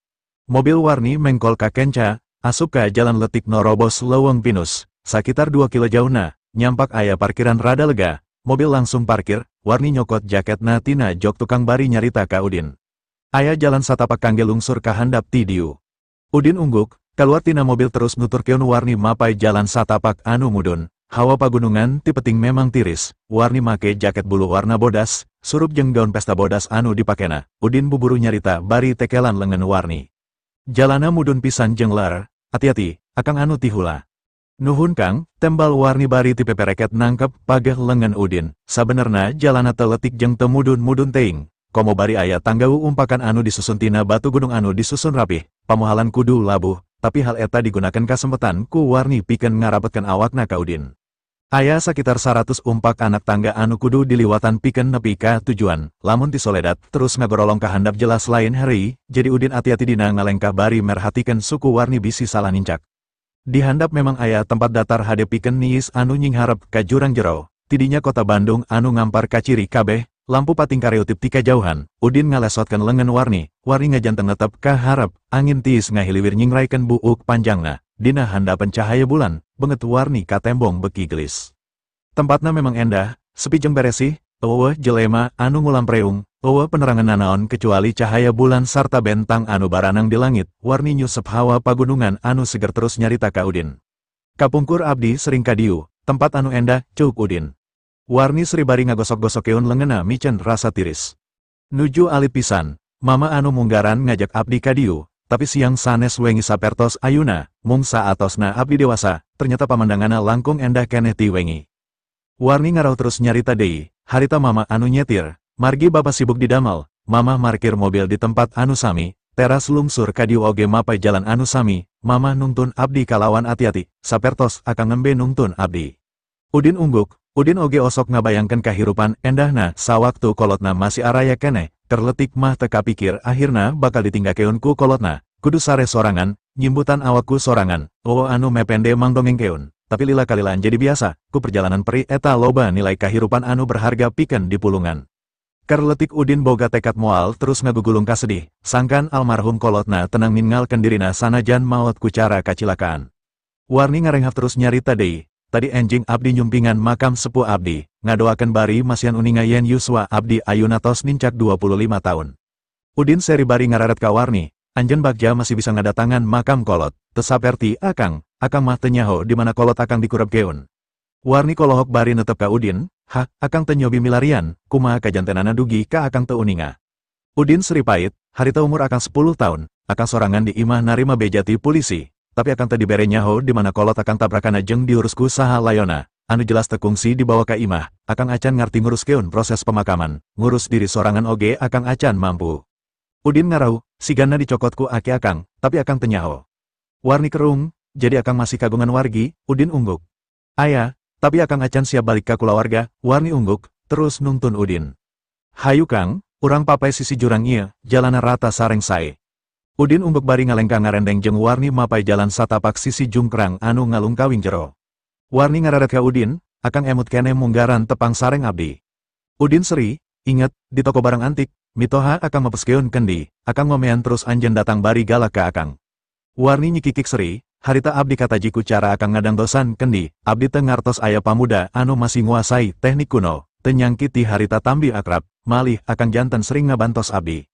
Mobil Warni mengkol ka kenca, asup ka jalan letik norobos leuweung pinus, sakitar 2 kilo jauhna, nyampak aya parkiran rada lega, mobil langsung parkir, Warni nyokot jaketna tina jok tukang bari nyarita ka Udin. Aya jalan satapak kangge lungsur ka handap ti dieu. Udin ungguk, kaluar tina mobil terus nuturkeun Warni mapai jalan satapak anu mudun. Hawa pagunungan ti peting memang tiris, Warni make jaket bulu warna bodas, surup jeung gaun pesta bodas anu dipakena. Udin buburu nyarita bari tekelan lengan Warni. Jalana mudun pisan jeung ler, hati-hati, akang anu tihula. Nuhun Kang, tembal Warni bari ti pepereket nangkep pageh lengan Udin. Sabenerna jalana teu letik jeung teu mudun-mudun teuing. Komo bari aya tanggau umpakan anu disusun tina batu gunung anu disusun rapih, pamohalan kudu labuh, tapi hal eta digunakan kasempetan ku Warni pikeun ngarapetkeun awakna ka Udin. Aya sakitar 100 umpak anak tangga anu kudu diliwatan pikeun nepi ka tujuan, lamun tisoledat terus ngagorolong ka handap jelas lain hari, jadi Udin ati-ati dina ngalengkah bari merhatikeun suku Warni bisi salah nincak. Di handap memang aya tempat datar hade pikeun niis anu nyingharep ka jurang jero, tidinya kota Bandung anu ngampar ka ciri kabeh, lampu pating kareutip ti kajauhan, Udin ngalesotkeun lengan Warni, Warni ngajanteng netep ka harep, angin tiis ngahiliwir nyingraikeun buuk panjangna. Dina handapan cahaya bulan, benget Warni katembong beki gelis. Tempatna memang endah, sepi jeung beresih, eueuh jelema anu ngulampreung, eueuh penerangan nanaon kecuali cahaya bulan sarta bentang anu baranang di langit. Warni nyusep hawa pagunungan anu seger terus nyarita ka Udin. Kapungkur abdi sering ka dieu, tempat anu endah, ceuk Udin. Warni seri bari ngagosok-gosokeun leungeunna miceun rasa tiris. Nuju alit pisan, mama anu munggaran ngajak abdi ka dieu. Tapi siang sanes wengi sapertos ayuna, mung saatosna abdi dewasa, ternyata pamandanganna langkung endah keneh ti wengi. Warni ngarau terus nyarita deui, harita mama anu nyetir, margi bapa sibuk di damel, mama markir mobil di tempat anu sami, teras lungsur ka dieu oge mapai jalan anu sami, mama nungtun abdi kalawan ati-ati, sapertos akang ngembe nungtun abdi. Udin ungguk, Udin oge osok ngabayangkeun kahirupan endahna sawaktu kolotna masih araya keneh. Terletik mah teka pikir akhirna bakal ditinggakeun ku kolotna, kudu sare sorangan, nyimbutan awakku sorangan, oh anu mepende mangdongengkeun, tapi lila kalilaan jadi biasa, ku perjalanan peri eta loba nilai kahirupan anu berharga pikeun di pulungan. Kerletik Udin boga tekad moal terus ngagugulung kasedih, sangkan almarhum kolotna tenang ninggalkeun dirina sanajan maot ku cara kacilakaan. Warni ngarenghap terus nyarita deui, tadi enjing abdi nyumpingan makam sepuh abdi, ngadoakeun bari masihan uninga yen yuswa abdi ayuna tos nincak 25 tahun. Udin seri bari ngararet ka Warni, anjeun bagja masih bisa ngadatangan makam kolot, teu saperti akang, akang mah teu nyaho di mana kolot akang dikurebkeun. Warni kolohok bari netep ka Udin, hah, akang teu nyobi milarian, kumaha kajantenana dugi ka akang teu uninga. Udin seri pait, harita umur akang 10 tahun, akang sorangan di imah narima bejati polisi. Tapi akang teu dibere nyaho di mana kolot akang tabrakana jeung diurus ku saha layona, anu jelas tekungsi dibawa ka imah, akang acan ngarti nguruskeun proses pemakaman, ngurus diri sorangan oge akang acan mampu. Udin ngarau, sigana dicokot ku aki akang, tapi akang teu nyaho. Warni kerung, jadi akang masih kagungan wargi, Udin ungguk. Aya, tapi akang acan siap balik ka kulawarga, Warni ungguk, terus nungtun Udin. Hayu Kang, urang papai sisi jurang ieu, jalana rata sareng sae. Udin ungguk bari ngalengkah ngarendeng jeung Warni mapai jalan satapak sisi jungkrang anu ngalungkawing jero. Warni ngararet ka Udin, akang emut keneh munggaran tepang sareng abdi. Udin seri, inget, di toko barang antik, mitoha akang mepeskeun kendi, akang ngomean terus anjeun datang bari galak ka akang. Warni nyikikik seri, harita abdi katajiku cara akang ngadangdosan kendi, abdi teu ngartos aya pamuda anu masih nguasai teknik kuno, teu nyangki ti harita tambi akrab, malih akang janten sering ngabantos abdi.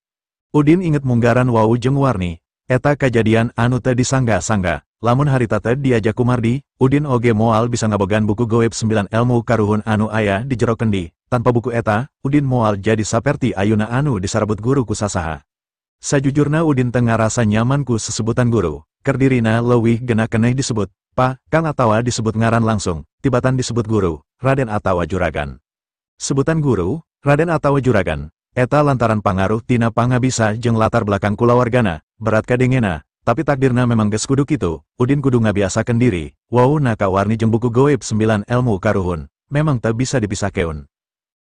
Udin inget munggaran wau jeung Warni, eta kajadian anu teu disangga-sangga, lamun harita teu diajak ku Mardi, Udin oge moal bisa ngabogaan buku goib 9 ilmu karuhun anu aya di jero kendi, tanpa buku eta, Udin moal jadi saperti ayuna anu disarabut guru ku sasaha. Sajujurna Udin teu ngarasa nyaman ku sesebutan guru, kerdirina leuwih gena keneh disebut, Pa, Kang atawa disebut ngaran langsung, tibatan disebut guru, Raden atawa juragan. Sebutan guru, Raden atawa juragan. Eta lantaran pangaruh tina pangabisa jeung latar belakang kulawargana, berat kadengena, tapi takdirna memang geus kudu kitu, Udin kudu ngabiasakeun diri, wau na ka Warni jeung buku goib 9 ilmu karuhun, memang teu bisa dipisahkeun.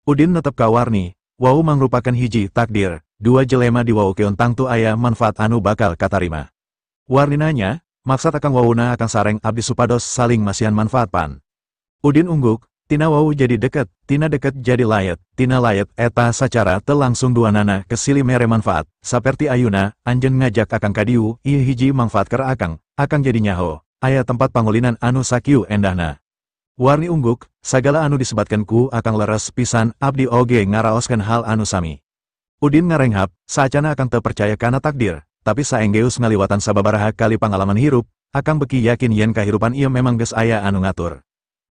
Udin netep ka Warni, wau mangrupakeun hiji takdir, dua jelema diwaukeun tangtu aya manfaat anu bakal katarima. Warni nanya, maksad akang wauna akang sareng abdi supados saling masihan manfaat pan. Udin ungguk, tina wau jadi deket, tina deket jadi layet, tina layet eta sacara teu langsung duanana kesili mere manfaat, saperti ayuna, anjeun ngajak akang kadiu, ieu hiji manfaat keur akang, Akang jadi nyaho, aya tempat pangulinan anu sakieu endahna. Warni ungguk, sagala anu disebatkeun ku Akang leres pisan, abdi oge ngaraoskeun hal anu sami. Udin ngarenghap, saacana Akang teu percaya kana takdir, tapi saenggeus ngaliwatan sababaraha kali pangalaman hirup, Akang beki yakin yen kahirupan ieu memang geus aya anu ngatur.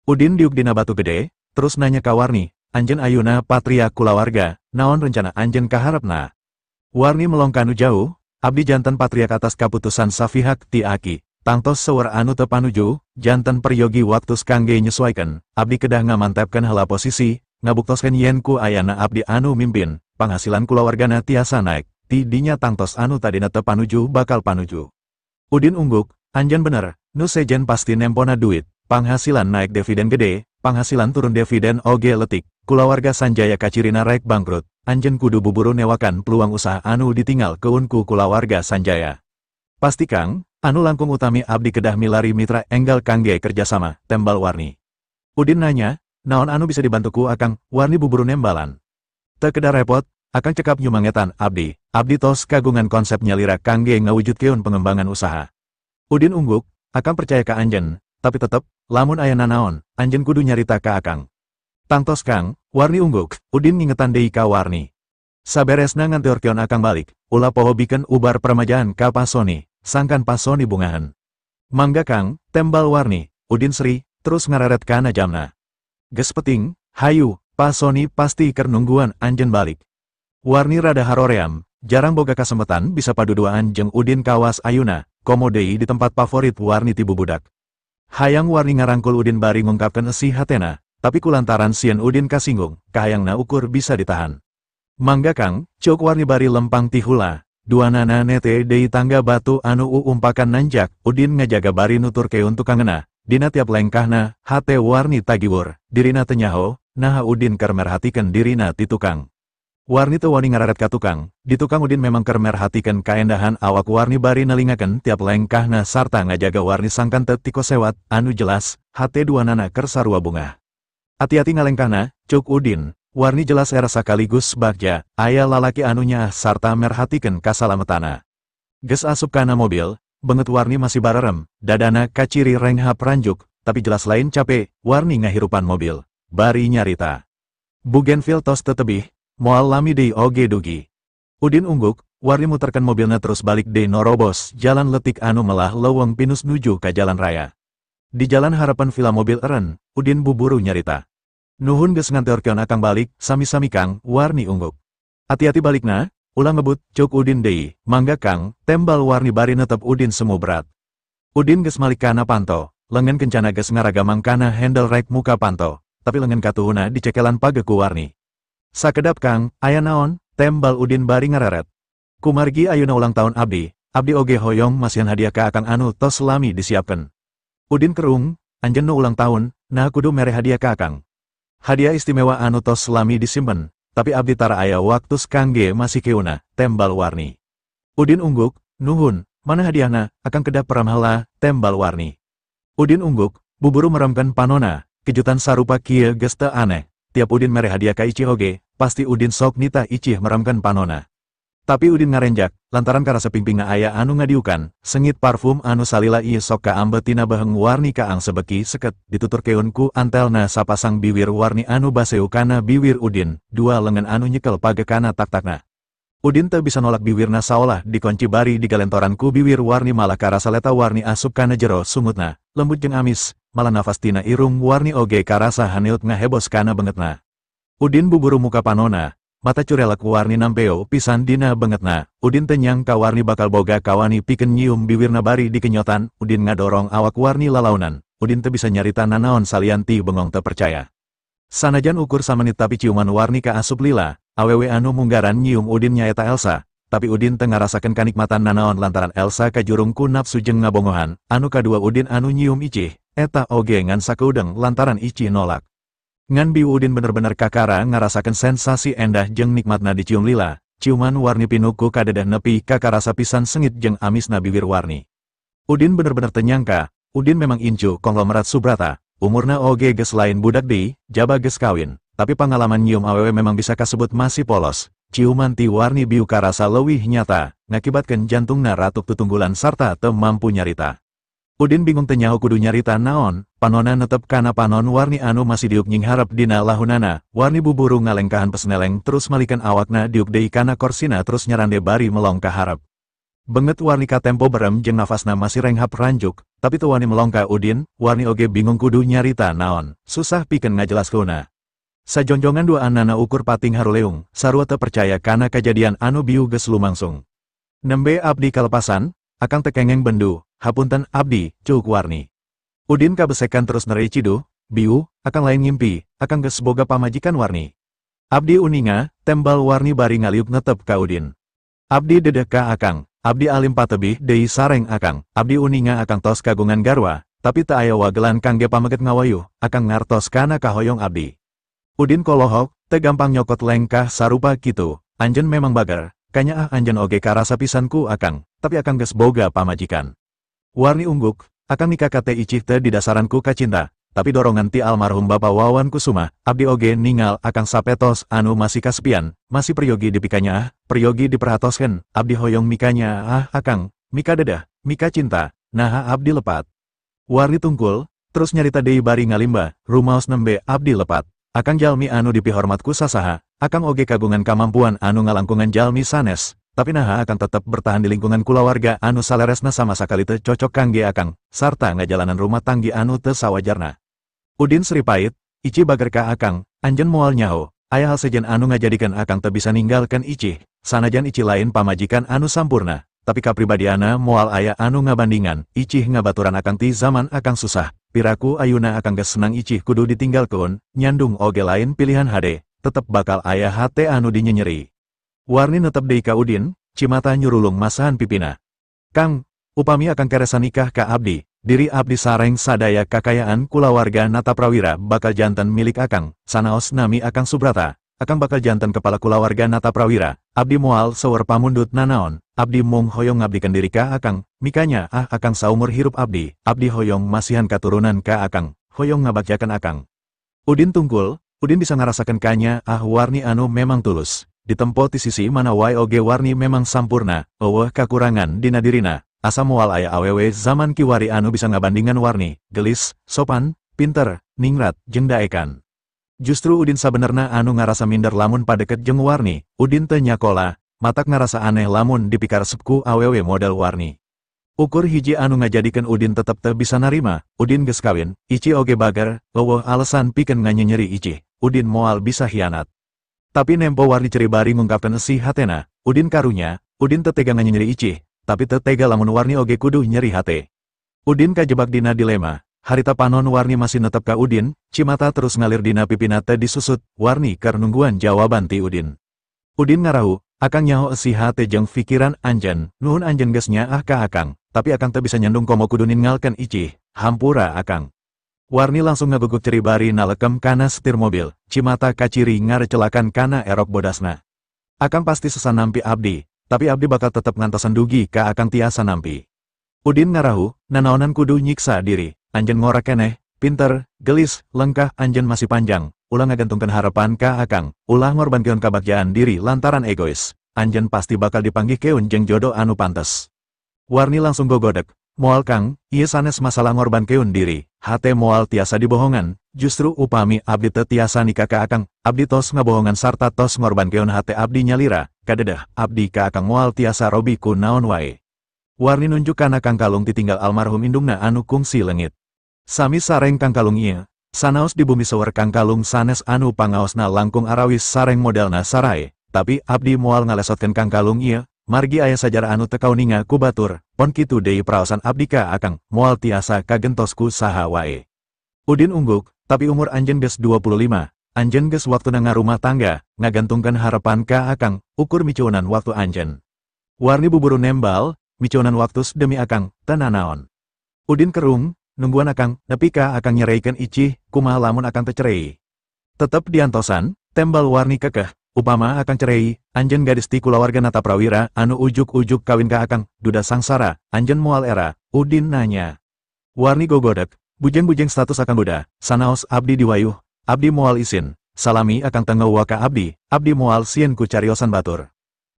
Udin diuk dina batu gede, terus nanya ka Warni, anjeun ayuna patriak kulawarga, naon rencana anjeun kaharepna? Warni melong kanu jauh, abdi janten patriak atas kaputusan safihak ti aki, tangtos seueur anu teu panuju, janten peryogi waktus kangge nyesuaikeun, abdi kedah ngamantepkeun heula posisi, ngabuktoskeun yen ku ayana abdi anu mimpin, panghasilan kulawargana tiasa naek, ti dinya tangtos anu tadina teu panuju bakal panuju. Udin ungguk, anjeun bener, nu sejen pasti nempona duit, panghasilan naik dividen gede, panghasilan turun dividen oge letik, kulawarga Sanjaya kacirina rek bangkrut, anjeun kudu buburu newakan peluang usaha anu ditinggal keunku kulawarga Sanjaya. Pasti Kang, anu langkung utami abdi kedah milari mitra enggal kangge kerjasama, tembal Warni. Udin nanya, naon anu bisa dibantuku Akang? Warni buburu nembalan. Teu kedah repot, Akang cekap nyumangetan abdi, abdi tos kagungan konsep nyalira kangge ngawujudkeun pengembangan usaha. Udin ungguk, Akang percaya ka anjeun, tapi tetep, lamun aya nanaon, anjeun kudu nyarita ka Akang. Tangtos Kang, Warni ungguk, Udin ngingetan deui ka Warni. Saberesna nganteurkeun Akang balik, ulah poho bikeun ubar permajaan ka Pa Sony, sangkan Pa Sony bungahan. Mangga Kang, tembal Warni, Udin seri, terus ngareret kana jamna. Geus peting, hayu, Pa Sony pasti keur nungguan anjeun balik. Warni rada haroream, jarang boga kasempetan bisa paduduaan jeung Udin kawas ayuna, komo deui di tempat favorit Warni ti bubudak. Hayang Warni ngarangkul Udin bari ngungkapkeun esi hatena, tapi kulantaran sieun Udin kasinggung, kahayangna ukur bisa ditahan. Mangga Kang, ceuk Warni bari lempang ti hula, duanana nete deui tangga batu anu uumpakan nanjak, Udin ngajaga bari nuturkeun tukangena, dina tiap lengkahna, hate Warni tagiwur, dirina teu nyaho, naha Udin keur merhatikeun dirina ti tukang. Warni teu wani ngararet ka tukang, di tukang Udin memang keur merhatikeun kaendahan awak Warni bari nelingakeun tiap lengkahna sarta ngajaga Warni sangkan teu tikosewat, anu jelas, hate duanana keur sarua bungah. Hati-hati ngalengkahna, ceuk Udin, Warni jelas era sakaligus bagja, aya lalaki anu nyaah sarta merhatikeun kasalametana. Geus asup kana mobil, beungeut Warni masih barerem, dadana kaciri renghap ranjuk, tapi jelas lain capek, Warni ngahirupan mobil, bari nyarita. Bougainville tos tetebih, moal lami deui oge dugi. Udin ungguk, Warni muterkan mobilna terus balik deui norobos jalan letik anu melah leuweung pinus nuju ka jalan raya. Di jalan harapan villa mobil eren, Udin buburu nyarita. Nuhun geus nganteurkeun Akang balik, sami-sami Kang, Warni ungguk. Hati-hati balikna, ulah ngebut, ceuk Udin deui, mangga Kang, tembal Warni bari netep Udin semu berat. Udin geus malik kana panto, lengan kencana geus ngaragamang kana handle rek muka panto, tapi lengan katuhuna dicekelan page ku Warni. Sakedap Kang, aya naon, tembal Udin bari ngareret. Kumargi ayuna ulang tahun abdi, abdi oge hoyong masihan hadiah ka Akang anu tos lami disiapkeun. Udin kerung, anjeun nu ulang tahun, nah kudu mere hadiah ka Akang. Hadiah istimewa anu tos lami disimpen, tapi abdi tara aya waktus kangge masih keuna, tembal Warni. Udin ungguk, nuhun, mana hadiahna, Akang kedap peram heula, tembal Warni. Udin ungguk, buburu meremkeun panona, kejutan sarupa kieu geus teu aneh, tiap Udin mere hadiah ka Icih oge, pasti Udin sok nitah Icih meremkeun panona. Tapi Udin ngarenjak, lantaran karasa pingpingna aya anu ngadiukan, sengit parfum anu salila ieu sok kaambe tina beheng Warni kaang sebeki seket, dituturkeun ku antelna sapasang biwir Warni anu baseu kana biwir Udin, dua lengan anu nyekel page kana tak-takna. Udin teu bisa nolak biwirna saolah dikunci bari digalentoran ku biwir Warni malah karasa leta Warni asup kana jero sungutna, lembut jeung amis, malah nafas tina irung Warni oge karasa haneut ngahebos kana beungeutna. Udin buburu muka panona, mata curelek Warni nampeo pisan dina beungeutna. Udin teu nyangka Warni bakal boga kawani pikeun nyium biwirna bari dikenyotan. Udin ngadorong awak Warni lalaunan. Udin teu bisa nyarita nanaon salian ti bengong teu percaya. Sanajan ukur samenit tapi ciuman Warni ka asup lila, awewe anu munggaran nyium Udin nyaeta Elsa, tapi Udin teu ngarasakeun kanikmatan nanaon lantaran Elsa kajurung ku nafsu jeung ngabongohan. Anu kadua Udin anu nyium Icih, eta oge ngan sakeudeng lantaran Icih nolak. Ngan biu Udin bener-bener kakara ngarasakeun sensasi endah jeung nikmatna dicium lila, ciuman Warni pinuku kadedeh nepi kakarasa pisan sengit jeung amisna biwir Warni. Udin bener-bener teu nyangka, Udin memang incu konglomerat Subrata, umurna oge geus lain budak deui, jaba geus kawin, tapi pangalaman nyium awewe memang bisa kasebut masih polos. Ciuman ti Warni biu karasa leuwih nyata, ngakibatkeun jantungna ratuk tutunggulan sarta teu mampu nyarita. Udin bingung teu nyaho kudu nyarita naon, panonna netep kana panon Warni anu masih diuk nyingharep dina lahunana. Warni buburu ngalengkahan pesneleng terus malikan awakna diuk deui kana korsina terus nyarande bari melong ka harep. Banget Warni katempo berem jeung nafasna masih renghap ranjuk, tapi teu wani melong ka Udin. Warni oge bingung kudu nyarita naon, susah pikeun ngajelaskeunna. Sajonjongan duaanana ukur pating haruleung, sarua teu percaya kana kajadian anu bieu geus lumangsung. Nembe abdi kalepasan, akang teu kengeng bendu, hapunten abdi, cuuk Warni. Udin kabesekan terus nerei ciduh, biu, akang lain ngimpi, akang geus boga pamajikan Warni. Abdi uninga, tembal Warni bari ngaliuk netep ka Udin. Abdi dedeh ka akang, abdi alim patebih deui sareng akang, abdi uninga akang tos kagungan garwa, tapi teu aya wagelan kangge pameget ngawayuh, akang ngartos kana kahoyong abdi. Udin kolohok, teu gampang nyokot lengkah sarupa kitu, anjeun memang bager, kanyaah anjeun oge karasa pisan ku akang, tapi akang geus boga pamajikan. Warni ungguk, akang nikah ka Teh Icih teu didasaran ku kacinta, tapi dorongan ti almarhum Bapak Wawan Kusuma, abdi oge ningal akang sapetos anu masih kasepian, masih peryogi dipikanyaah, peryogi diperhatoskeun, abdi hoyong mikanyaah akang, mika dedah, mika cinta, naha abdi lepat. Warni tungkul, terus nyarita deui bari ngalimba, rumaos nembe abdi lepat. Akang jalmi anu dipihormat ku sasaha, akang oge kagungan kamampuan anu ngalangkungan jalmi sanes, tapi naha akang tetep bertahan di lingkungan kulawarga anu saleresna sama sakali teu cocok kangge akang, sarta ngajalanan rumah tanggi anu teu sawajarna. Udin seripait, Ici bager ka akang, anjeun moal nyaho, aya hal sejen anu ngajadikeun akang teu bisa ninggalkeun Ici, sanajan Ici lain pamajikan anu sampurna, tapi kapribadiana moal aya anu ngabandingan, Icih ngabaturan akang ti zaman akang susah, piraku ayuna akang geus senang Icih kudu ditinggalkeun, nyandung oge lain pilihan hade, tetep bakal aya hate anu dinyenyeri. Warni netep deui ka Udin, cimata nyurulung masahan pipina. Kang, upami akang keresa nikah ka abdi, diri abdi sareng sadaya kakayaan kulawarga Nataprawira bakal janten milik akang, sanaos nami akang Subrata, akang bakal janten kepala kulawarga Nataprawira, abdi moal seueur pamundut nanaon, abdi mung hoyong ngabdikeun diri ka akang, mikanya ah akang saumur hirup abdi, abdi hoyong masihan katurunan ka akang, hoyong ngabakjakeun akang. Udin tungkul, Udin bisa ngarasakeun kanya ah Warni anu memang tulus. Ditempo ti sisi mana wae oge Warni memang sampurna, eueuh kakurangan dina dirina, asa moal aya awewe zaman kiwari anu bisa ngabandingan Warni, gelis, sopan, pinter, ningrat, jeung daekan. Justru Udin sabenerna anu ngarasa minder lamun padeket jeung Warni, Udin teu nyakola, matak ngarasa aneh lamun dipikaresep ku awewe model Warni. Ukur hiji anu ngajadikeun Udin tetep teu bisa narima, Udin geus kawin, Ici oge bager, eueuh alasan pikeun nganyenyeri Ici, Udin moal bisa hianat. Tapi nempo Warni ceri bari ngungkapkeun esi hatena, Udin karunya, Udin teu tega nganyenyeri Icih, tapi teu tega lamun Warni oge kudu nyeri hate. Udin kajebak dina dilema, harita panon Warni masih netep ka Udin, cimata terus ngalir dina pipina teu disusut, Warni keur nungguan jawaban ti Udin. Udin ngarahu, akang nyaho esi hate jeung pikiran anjeun, nuhun anjeun geus nyaah ka akang, tapi akang teu bisa nyandung komo kudu ninggalkeun Icih, hampura akang. Warni langsung ngaguguk ceri bari nalekem kana setir mobil, cimata kaciri ngarecelakan kana erok bodasna. Akang pasti susah nampi abdi, tapi abdi bakal tetep ngantosan dugi ka akang tiasa nampi. Udin ngarahu, nanaonan kudu nyiksa diri, anjeun ngora keneh, pinter, gelis, lengkah anjeun masih panjang, ulah ngagantungkeun harapan ka akang, ulah ngorbankeun kabagjaan diri lantaran egois, anjeun pasti bakal dipanggihkeun jeung jodoh anu pantes. Warni langsung gogodek, moal kang, ieu sanes masalah ngorbankeun diri, hate moal tiasa dibohongan, justru upami abdi teu tiasa nikah ka akang, abdi tos ngabohongan sarta tos ngorbankeun hate abdi nyalira, kadedeh, abdi ka akang moal tiasa robi ku naon wae. Warni nunjuk kana kangkalung titinggal almarhum indungna anu kungsi leungit. Sami sareng kangkalung ieu, sanaos di bumi seueur kangkalung sanes anu pangaosna langkung arawis sareng modelna sarae, tapi abdi moal ngalesotkeun kangkalung ieu, margi aya sajarah anu teu kauninga ku batur, pon kitu deui praosan abdi ka akang, moal tiasa kagentos ku saha wae. Udin ungguk, tapi umur anjeun geus 25, anjeun geus waktuna ngarumah tangga, ngagantungkeun harapan ka akang, ukur micuunan waktu anjeun. Warni buburu nembal, micuunan waktu demi akang, teu nanaon. Udin kerung, nungguan akang, nepi ka akang nyereikeun Icih, kumaha lamun akang teu cerei. Tetep diantosan, tembal Warni kekeh, upama akang cerei, anjeun gadis ti kulawarga Nataprawira anu ujuk-ujuk kawin ka akang, duda sangsara, anjeun moal era, Udin nanya. Warni gogodek, bujeng-bujeng status akang duda, sanaos abdi diwayuh, abdi moal isin, salami akang teu ngeuwa ka abdi, abdi moal sieun ku cariosan batur.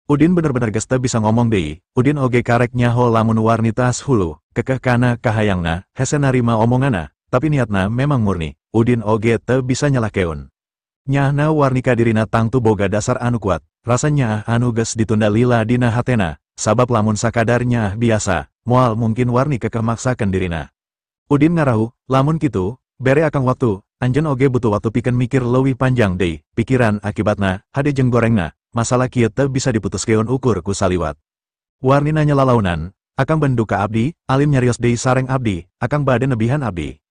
Udin bener-bener geus teu bisa ngomong deui, Udin oge karek nyaho lamun Warni tas hulu, kekeh kana kahayangna, hese narima omonganna, tapi niatna memang murni, Udin oge teu bisa nyalahkeun. Nyaahna Warni kadirina tangtu boga dasar anu kuat, rasa nyaah anu geus ditunda lila dina hatena, sabab lamun sakadar nyaah biasa, moal mungkin Warni kekeh maksakeun dirina. Udin ngarahu, lamun kitu, bere akang waktu, anjeun oge butuh waktu pikeun mikir leuwih panjang deui, pikiran akibatna, hade jeung gorengna, masalah kieu teu bisa diputuskeun ukur ku saliwat. Warni nanya lalaunan, akang bendu ka abdi, alim nyarios deui sareng abdi, akang bade nebihan abdi.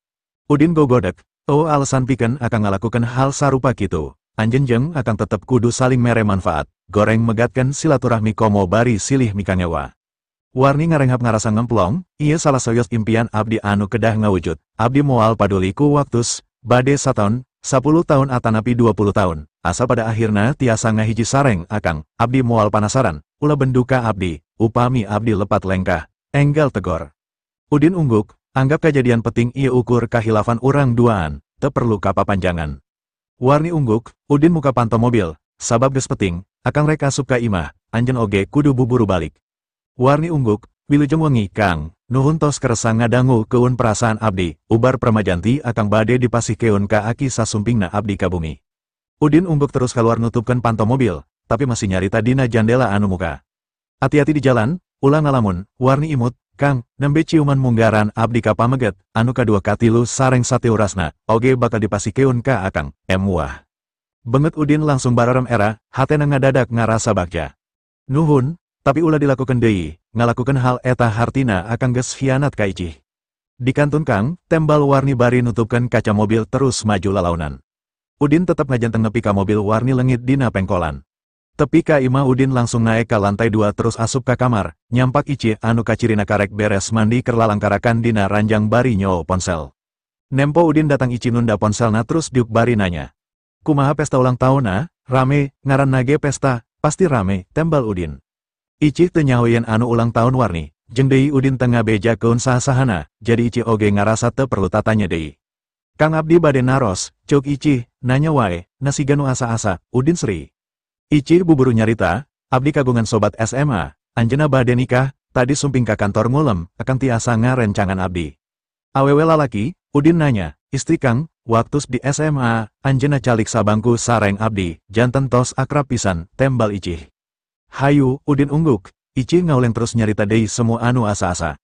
Udin gogodek, oh alasan pikeun akang ngalakukeun hal sarupa kitu, anjeun jeung akang tetep kudu saling mere manfaat, goreng megatkeun silaturahmi komo bari silih mikangewa. Warni ngarenghap ngarasa ngemplong, ieu salah sawios impian abdi anu kedah ngawujud, abdi moal paduli ku waktus, bade sataun, 10 tahun atanapi 20 tahun, asa pada akhirna tiasa ngahiji sareng akang, abdi moal panasaran, ulah benduka abdi, upami abdi lepat lengkah, enggal tegor. Udin ungguk, anggap kejadian penting ieu ukur kahilafan urang duaan, teu perlu kapapanjangan. Warni ungguk, Udin muka panto mobil, sabab geus penting, akang rek asup ka imah, anjeun oge kudu buburu balik. Warni ungguk, wilujeng wengi kang, nuhun tos kersa ngadangu keun perasaan abdi, ubar pramajanti akang bade dipasihkeun ka aki sasumpingna abdi ka bumi. Udin ungguk terus keluar nutupkeun panto mobil, tapi masih nyarita dina jandela anu muka. Hati-hati di jalan, ulah ngalamun, Warni imut, kang, nembe ciuman munggaran abdi ka pameget, anu kadua katilu sareng sateurasna, oge bakal dipasihkeun ka akang, emuah. Banget Udin langsung bararem era, hatena ngadadak ngarasa bagja. Nuhun, tapi ulah dilakukan deui, ngalakukan hal eta hartina akang geus hianat ka Icih. Di kantun kang, tembal Warni bari nutupkan kaca mobil terus maju lalaunan. Udin tetap ngajanteng nepi ka mobil Warni lengit dina pengkolan. Tepi ka imah Udin langsung naik ka lantai 2 terus asup ka kamar, nyampak Icih anu kacirina karek beres mandi keur lalangkarakan dina ranjang bari nyoo ponsel. Nempo Udin datang Icih nunda ponselna terus diuk bari nanya. Kumaha pesta ulang tahunna, rame, ngaran nage pesta, pasti rame, tembal Udin. Icih teu nyaho yen anu ulang tahun Warni, jeung deui Udin teu ngabejakeun saha-sahana, jadi Icih oge ngarasa teu perlu tatanya deui. Kang abdi bade naros, ceuk Icih, nanya wae, nasiga nu asa-asa, Udin seri. Icih buburu nyarita, abdi kagungan sobat SMA, anjeunna bade nikah, tadi sumping ka kantor ngulem, akang tiasa ngarencangan abdi. Awewe lalaki, Udin nanya, istri kang, waktus di SMA, anjeunna calik sabangku sareng abdi, janten tos akrab pisan, tembal Icih. Hayu, Udin ungguk, Icih ngauleng terus nyarita deui semua anu asa-asa.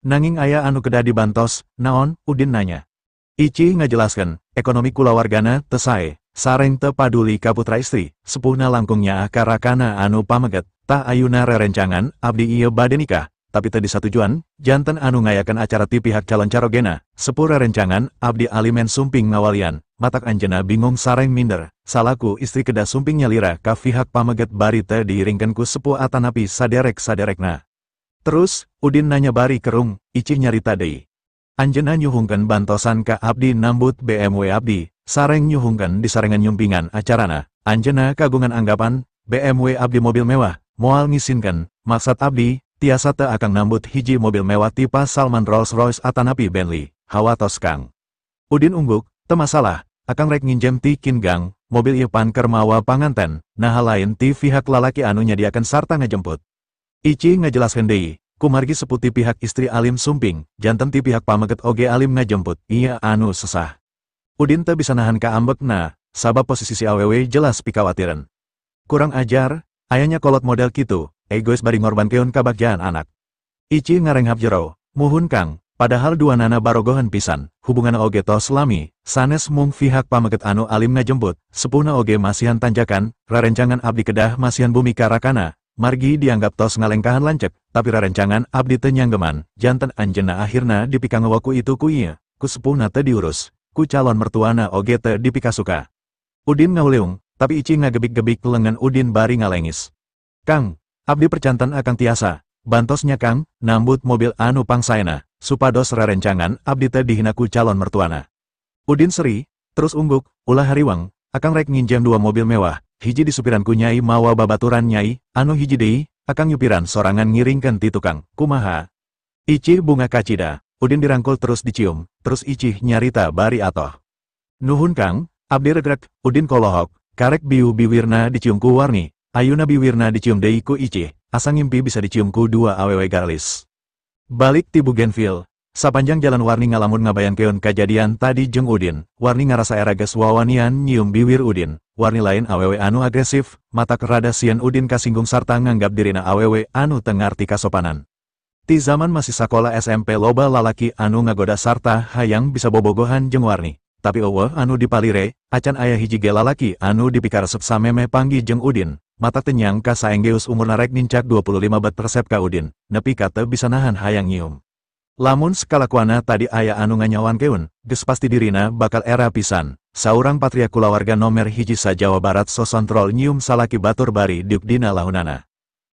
Nanging aya anu kedah dibantos, naon, Udin nanya. Icih ngajelaskeun, ekonomi kulawargana teu sae, sareng teu paduli ka putra istri, sepuhna langkung nyaah ka rakana anu pameget, tah ayuna rerencangan, abdi ieu bade nikah, tapi teu disatujuan, janten anu ngayakeun acara ti pihak calon carogena, sepuh rerencangan, abdi alimen sumping ngawalian, matak anjeunna bingung sareng minder, salaku istri kedah sumping nyalira ka pihak pameget bari teu diiringkeun ku sepuh atanapi saderek-saderekna. Terus, Udin nanya bari kerung, Icih nyarita deui. Anjeunna nyuhungkeun bantosan ka abdi nambut BMW abdi, sareng nyuhungkeun disarengan nyumpingan acarana, anjeunna kagungan anggapan, BMW abdi mobil mewah, moal ngisinkeun, maksad abdi, tiasa teu akang nambut hiji mobil mewah tipe Salman Rolls Royce atanapi Bentley, hawatos kang. Udin ungguk, teu masalah, akang rek nginjem ti Kin Gang, mobil ieu pan keur mawa panganten, naha lain ti pihak lalaki anu nyadiakeun sarta ngajemput. Icih ngajelaskeun deui, kumargi sepuh ti pihak istri alim sumping, janten ti pihak pameget oge alim ngajemput, ieu anu sesah. Udin teu bisa nahan kaambekna, sabab posisi si awewe jelas pikawatireun. Kurang ajar, ayanya kolot model kitu, egois bari ngorbankeun kabagjaan anak. Icih ngarenghap jero, muhun kang, padahal dua nana barogohan pisan, hubungan oge tos lami, sanes mung pihak pameget anu alim ngajemput, sepuhna oge masihan tanjakan, rarencangan abdi kedah masihan bumi ka rakana, margi dianggap tos ngalengkahan lanceuk, tapi rarencangan abdi teu nyanggeman, janten anjeunna akhirna dipikangewa ku itu ku ieu, ku sepuhna teu diurus, ku calon mertuana oge teu dipikasuka. Udin ngauleung, tapi Icih ngagebik-gebik lengan Udin bari ngalengis. Kang, abdi percanten akang tiasa, bantosnya kang, nambut mobil anu pangsaena, supados rarencangan abdi teu dihina ku calon mertuana. Udin seri, terus ungguk, ulah hariwang, akang rek nginjem 2 mobil mewah, hiji disupiran ku nyai mawa babaturan nyai, anu hiji deui, akang nyupiran sorangan ngiringkeun ti tukang, kumaha? Icih bunga kacida, Udin dirangkul terus dicium, terus Icih nyarita bari atoh. Nuhun kang, abdi regrek, Udin kolohok, karek biu biwirna dicium ku Warni, ayuna biwirna dicium deui ku Icih, asa ngimpi bisa dicium ku dua awewe garalis. Balik ti Bougainville, sapanjang jalan Warni ngalamun ngabayangkeun kajadian tadi jeung Udin, Warni ngarasa era geus wawanian nyium biwir Udin, Warni lain awewe anu agresif, matak rada sieun Udin kasinggung sarta nganggap dirina awewe anu teu ngarti kasopanan. Ti zaman masih sakola SMP loba lalaki anu ngagoda sarta hayang bisa bobogohan jeung Warni, tapi eueuh anu dipalire, acan aya hiji ge lalaki anu dipikaresep samemeh panggih jeung Udin, matak teu nyangka saenggeus umurna rek nincak 25 bet resep ka Udin, nepi ka teu bisa nahan hayang nyium. Lamun sakalakuanna tadi aya anu nganyawankeun, geus pasti dirina bakal era pisan. Saurang patria kulawarga nomer hiji sa Jawa Barat sosontrol nyium salaki batur bari diuk dina lahunana.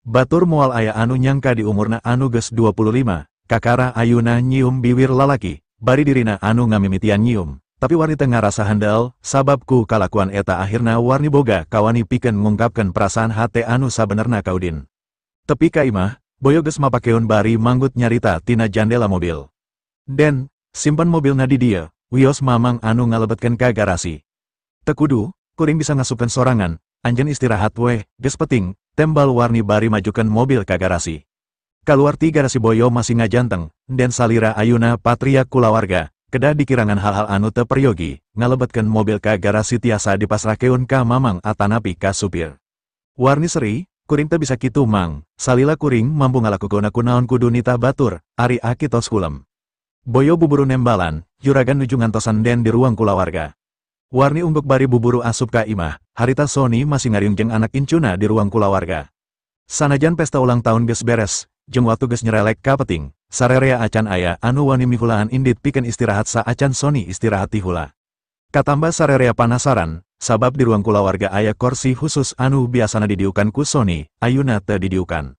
Batur moal aya anu nyangka di umurna anu geus 25, kakara ayuna nyium biwir lalaki, bari dirina anu ngamimitian nyium. Tapi Warni teu ngarasa handal, sabab ku kalakuan eta akhirna Warni boga kawani pikeun ngungkapkeun perasaan hate anu sabenerna ka Udin. Tepi ka imah, Boyo geus mapakeun bari manggut nyarita tina jandela mobil. Den, simpen mobilna di dieu, wios mamang anu ngalebetkeun ka garasi. Teu kudu, kuring bisa ngasupkeun sorangan, anjeun istirahat weh, geus penting, tembal Warni bari majukeun mobil ka garasi. Kaluar ti garasi Boyo masih ngajanteng, den salira ayuna patria kulawarga, kedah dikirangan hal-hal anu teu peryogi, ngalebetkeun mobil ka garasi tiasa dipasrahkeun ka mamang atanapi ka supir. Warni seri, kuring teu bisa kitu mang, salila kuring mampu ngalakukeun kunaon kudu nitah batur, ari aki tos kulem. Boyo buburu nembalan, juragan nuju ngantosan den di ruang kulawarga. Warni ungguk bari buburu asup ka imah, harita Sony masih ngariung jeung anak incuna di ruang kulawarga. Sanajan pesta ulang tahun geus beres, jeung waktu geus nyerelek ka peting, sarerea acan aya anu wani mihulaan indit pikeun istirahat saacan Sony istirahat ti hula. Katamba sarerea panasaran, sabab di ruang kulawarga aya kursi khusus anu biasana didiukan ku Sony, ayuna teu didiukan.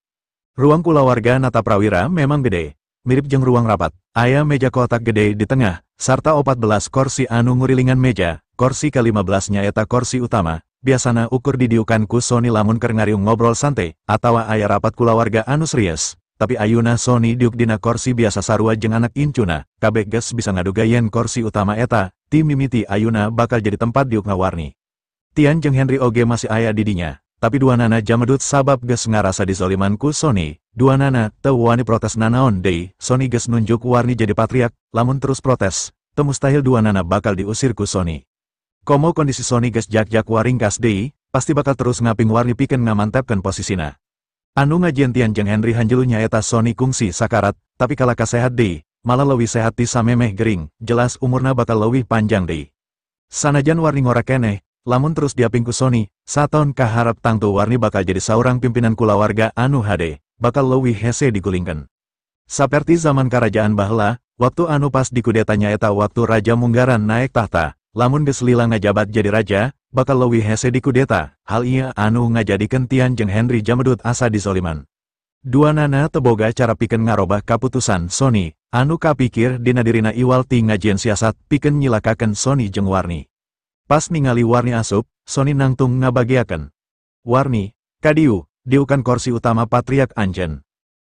Ruang kulawarga Nata Prawira memang gede, mirip jeung ruang rapat, aya meja kotak gede di tengah, sarta 14 kursi anu ngurilingan meja, kursi ke-15 nyaeta kursi utama, biasana ukur didiukan ku Sony lamun keur ngariung ngobrol santai, atawa aya rapat kulawarga anu serius. Tapi ayuna Sony diuk dina kursi biasa sarua jeung anak incuna, kabeh geus bisa ngaduga yen kursi utama eta, ti mimiti ayuna bakal jadi tempat diuk ngawarni. Tian jeung Henry oge masih aya di dinya, tapi duanana jamedut sabab geus ngarasa dizoliman ku Sony, duanana teu wani protes nanaon deui, Sony geus nunjuk Warni jadi patriak, lamun terus protes, teu mustahil duanana bakal diusir ku Sony. Komo kondisi Sony geus jak-jak waringkas deui, pasti bakal terus ngaping Warni pikeun ngamantepkeun posisina. Anu ngajieun Tian jeung Henry hanjelu nyaeta Sony kungsi sakarat, tapi kalaka sehat deui, malah leuwih sehat ti samemeh gering, jelas umurna bakal leuwih panjang deui. Sanajan Warni ngora keneh, lamun terus diaping ku Sony, sataun kaharep tangtu Warni bakal jadi saurang pimpinan kulawarga anu hade, bakal leuwih hese digulingkeun. Saperti zaman karajaan baheula, waktu anu pas dikudeta nyaeta waktu Raja Munggaran naek tahta, lamun geus lila ngajabat jadi raja, bakal leuwih hese dikudeta, hal ieu anu ngajadikeun Tian jeung Henry jamedut asa dizoliman. Duanana teu boga cara pikeun ngarobah kaputusan Sony, anu kapikir dina dirina iwal ti ngajieun siasat pikeun nyilakakeun Sony jeung Warni. Pas ningali Warni asup, Sony nangtung ngabageakeun. Warni, kadiu, diukan kursi utama patriak anjeun.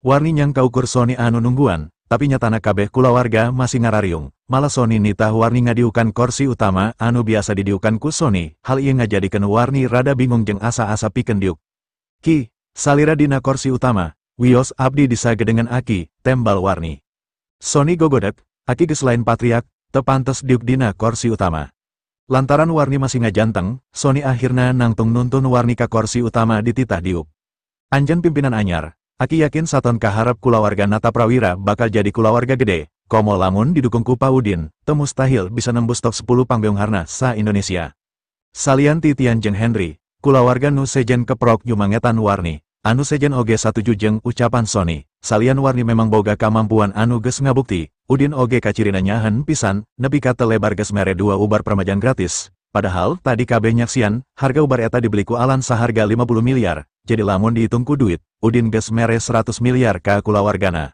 Warni nyangka ukur Sony anu nungguan, tapi nyatana kabeh kulawarga masih ngarariung. Malah Sony nitah Warni ngadiukan kursi utama anu biasa didiukan ku Sony, hal ieu ngajadikeun Warni rada bingung jeung asa-asa pikeun diuk. Ki, salira dina kursi utama, wios abdi disagedengan aki, tembal Warni. Sony gogodek, aki geus lain patriak, teu pantes diuk dina kursi utama. Lantaran Warni masih ngajanteng, Sony akhirna nangtung nuntun Warni ka kursi utama dititah diuk. Anjeun pimpinan anyar, aki yakin saton kaharep kulawarga Nata Prawira bakal jadi kulawarga gede, komo lamun didukung ku Paudin, teu mustahil bisa nembus top 10 pangbeungharna sa Indonesia. Salian ti Tian jeung Henry, kulawarga nu sejen keprok nyumangetan Warni, anu sejen oge satuju jeung ucapan Sony, salian Warni memang boga kamampuan anu geus ngabukti, Udin oge kacirina nyahan pisan, nepi ka teu lebar geus mere 2 ubar permajaan gratis, padahal tadi kabeh nyaksian, harga ubar eta dibeli ku Alan saharga 50 miliar, jadi lamun dihitung ku duit, Udin geus mere 100 miliar ka kulawargana.